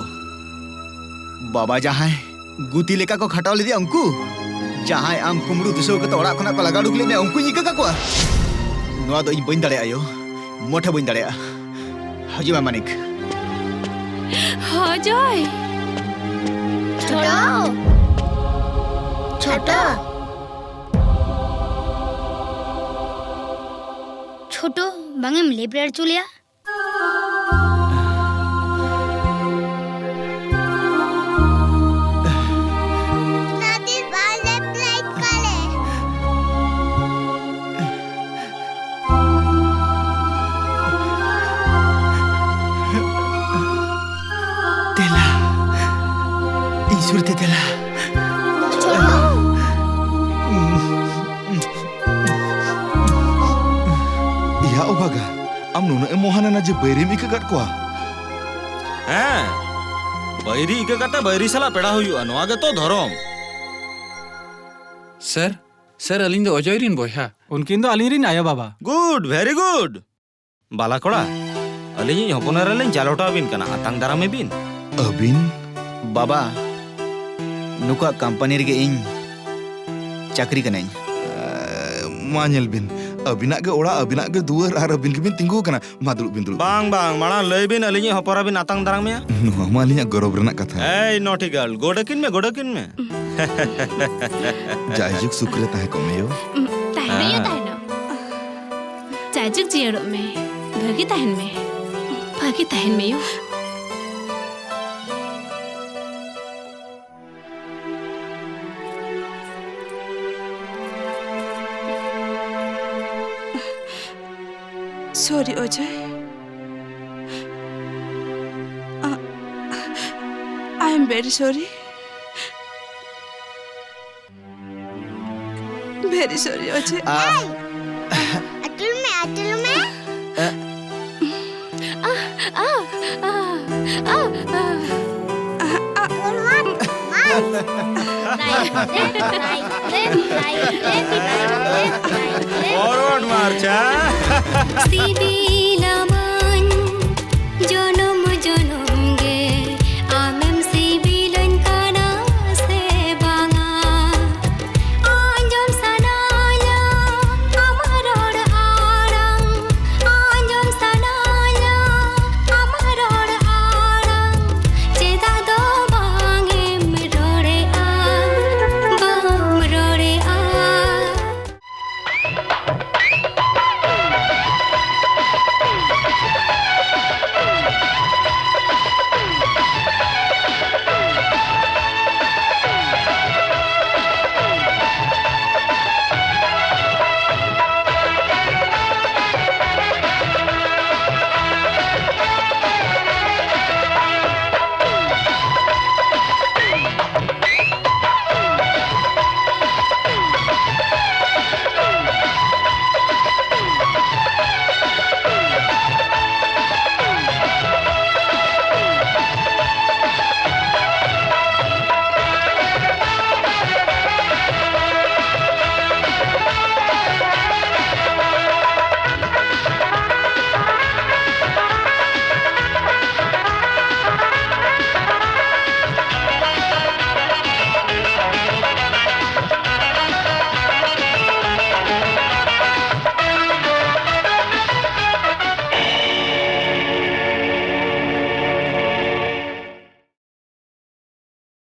ᱵᱟᱵᱟ ᱡᱟᱦᱟᱸᱭ ᱜᱩᱛᱤ ᱞᱮᱠᱟ ᱠᱚ ᱠᱷᱟᱴᱟᱣ ᱞᱮᱫᱮᱭᱟ ᱩᱱᱠᱩ? ᱡᱟᱦᱟᱸᱭ ᱟᱢ ᱠᱩᱢᱵᱽᱲᱩ ᱫᱤᱥᱟᱹᱣ ᱠᱟᱛᱮ ᱚᱲᱟᱜ ᱠᱷᱚᱱᱟᱜ ᱠᱚ ᱞᱟᱜᱟ ᱩᱰᱩᱠ ᱞᱮᱫ ᱢᱮᱭᱟ, ᱩᱱᱠᱩᱧ ᱤᱠᱟᱹ ᱠᱟᱠᱚᱣᱟ? ᱱᱚᱣᱟ ᱫᱚ ᱤᱧ ᱵᱟᱹᱧ ᱫᱟᱲᱮᱭᱟᱜᱼᱟ ᱭᱳ, ᱢᱚᱴᱷᱮ ᱵᱟᱹᱧ ᱫᱟᱲᱮᱭᱟᱜᱼᱟ᱾ ᱦᱤᱡᱩᱜ ᱢᱮ ᱢᱟᱱᱤᱠ᱾ ᱚᱡᱚᱭ! ᱪᱷᱳᱴᱳ! ᱪᱷᱳᱴᱳ! ᱪᱷᱳᱴᱳ, ᱵᱟᱝ ᱮᱢ ᱞᱮᱵᱽ ᱨᱮ ᱦᱚᱪᱚ ᱞᱮᱭᱟ? ᱱᱟᱫᱤᱨ ᱵᱟᱞᱮ ᱯᱞᱮᱴ ᱠᱟᱞᱮ᱾ ᱫᱮᱞᱟ, ᱤᱧ ᱥᱩᱨ ᱛᱮ ᱫᱮᱞᱟ᱾ ᱪᱷᱳᱴᱳ᱾ ᱤᱭᱟ ᱚᱵᱷᱟᱜᱟ, ᱟᱢ ᱱᱩᱱᱟᱹᱜ ᱮᱢ ᱢᱚᱦᱟᱱ ᱮᱱᱟ ᱡᱮ ᱵᱟᱹᱭᱨᱤᱢ ᱤᱠᱟᱹ ᱠᱟᱫ ᱠᱚᱣᱟ? ᱦᱮᱸ, ᱵᱟᱹᱭᱨᱤ ᱤᱠᱟᱹ ᱠᱟᱛᱮ ᱵᱟᱹᱭᱨᱤ ᱥᱟᱞᱟᱜ ᱯᱮᱲᱟ ᱦᱩᱭᱩᱜᱼᱟ, ᱱᱚᱣᱟ ᱜᱮᱛᱚ ᱫᱷᱚᱨᱚᱢ᱾ ᱥᱮᱨ, ᱥᱮᱨ, ᱟᱹᱞᱤᱧ ᱫᱚ ᱚᱡᱚᱭ ᱨᱤᱱ ᱵᱚᱭᱦᱟ᱾ ᱩᱱᱠᱤᱱ ᱫᱚ ᱟᱹᱞᱤᱧ ᱨᱤᱱ ᱟᱭᱳ ᱵᱟᱵᱟ᱾ Good, very good. ᱵᱟᱞᱟ ᱠᱚᱲᱟ, ᱟᱹᱞᱤᱧᱤᱡ ᱦᱚᱯᱚᱱ ᱮᱨᱟ ᱞᱤᱧ ᱪᱟᱞ ᱦᱚᱴᱚ ᱟᱹᱵᱤᱱ ᱠᱟᱱᱟ, ᱟᱛᱟᱝ ᱫᱟᱨᱟᱢ ᱮᱵᱤᱱ᱾ ᱟᱹᱵᱤᱱ? ᱵᱟᱵᱟ, ᱱᱩᱠᱩᱣᱟᱜ ᱠᱳᱢᱯᱟᱱᱤ ᱨᱮᱜᱮ ᱤᱧ ᱪᱟᱹᱠᱨᱤ ᱠᱟᱹᱱᱟᱹᱧ᱾ ᱮ, ᱢᱟ ᱧᱮᱞ ᱵᱤᱱ, ᱟᱹᱵᱤᱱᱟᱜ ᱜᱮ ᱚᱲᱟᱜ, ᱟᱹᱵᱤᱱᱟᱜ ᱜᱮ ᱫᱩᱣᱟᱹᱨ, ᱟᱨ ᱟᱹᱵᱤᱱ ᱜᱮᱵᱤᱱ ᱛᱤᱸᱜᱩ ᱟᱠᱟᱱᱟ᱾ ᱢᱟ ᱫᱩᱲᱩᱵ ᱵᱤᱱ, ᱫᱩᱲᱩᱵ ᱵᱤᱱ᱾ ᱵᱟᱝ, ᱵᱟᱝ, ᱢᱟᱲᱟᱝ ᱞᱟᱹᱭ ᱵᱤᱱ, ᱟᱹᱞᱤᱧᱤᱡ ᱦᱚᱯᱚᱱ ᱮᱨᱟ ᱵᱤᱱ ᱟᱛᱟᱝ ᱫᱟᱨᱟᱢ ᱢᱮᱭᱟ᱾ ᱱᱚᱣᱟ ᱢᱟ ᱟᱹᱞᱤᱧᱟᱜ ᱜᱚᱨᱚᱵᱽ ᱨᱮᱱᱟᱜ ᱠᱟᱛᱷᱟ᱾ ᱮᱭ naughty girl, ᱜᱚᱰ ᱟᱹᱠᱤᱱ ᱢᱮ, ᱜᱚᱰ ᱟᱹᱠᱤᱱ ᱢᱮ᱾ ᱡᱟᱭᱡᱩᱜᱽ ᱥᱩᱠ ᱨᱮ ᱛᱟᱦᱮᱸ ᱠᱚᱜ ᱢᱮ ᱭᱳ᱾ ᱛᱟᱦᱮᱱ ᱦᱩᱭᱩᱜᱼᱟ, ᱦᱮᱸ᱾ ᱛᱟᱦᱮᱱᱚᱜ᱾ ᱡᱟᱭᱡᱩᱜᱽ ᱡᱤᱭᱟᱹᱲᱚᱜ ᱢᱮ, ᱵᱷᱟᱹᱜᱤ ᱛᱟᱦᱮᱱ ᱢᱮ, ᱵᱷᱟᱹᱜᱤ ᱛᱟᱦᱮᱱ ᱢᱮ ᱭᱳ᱾ Sorry, Ajay. Uh, I am very sorry. Very sorry, Ajay. ᱟ- ᱟᱹᱛᱩᱞ ᱢᱮ, ᱟᱹᱛᱩᱞ ᱢᱮ᱾ ᱟ- Forward march, ᱦᱮᱸ?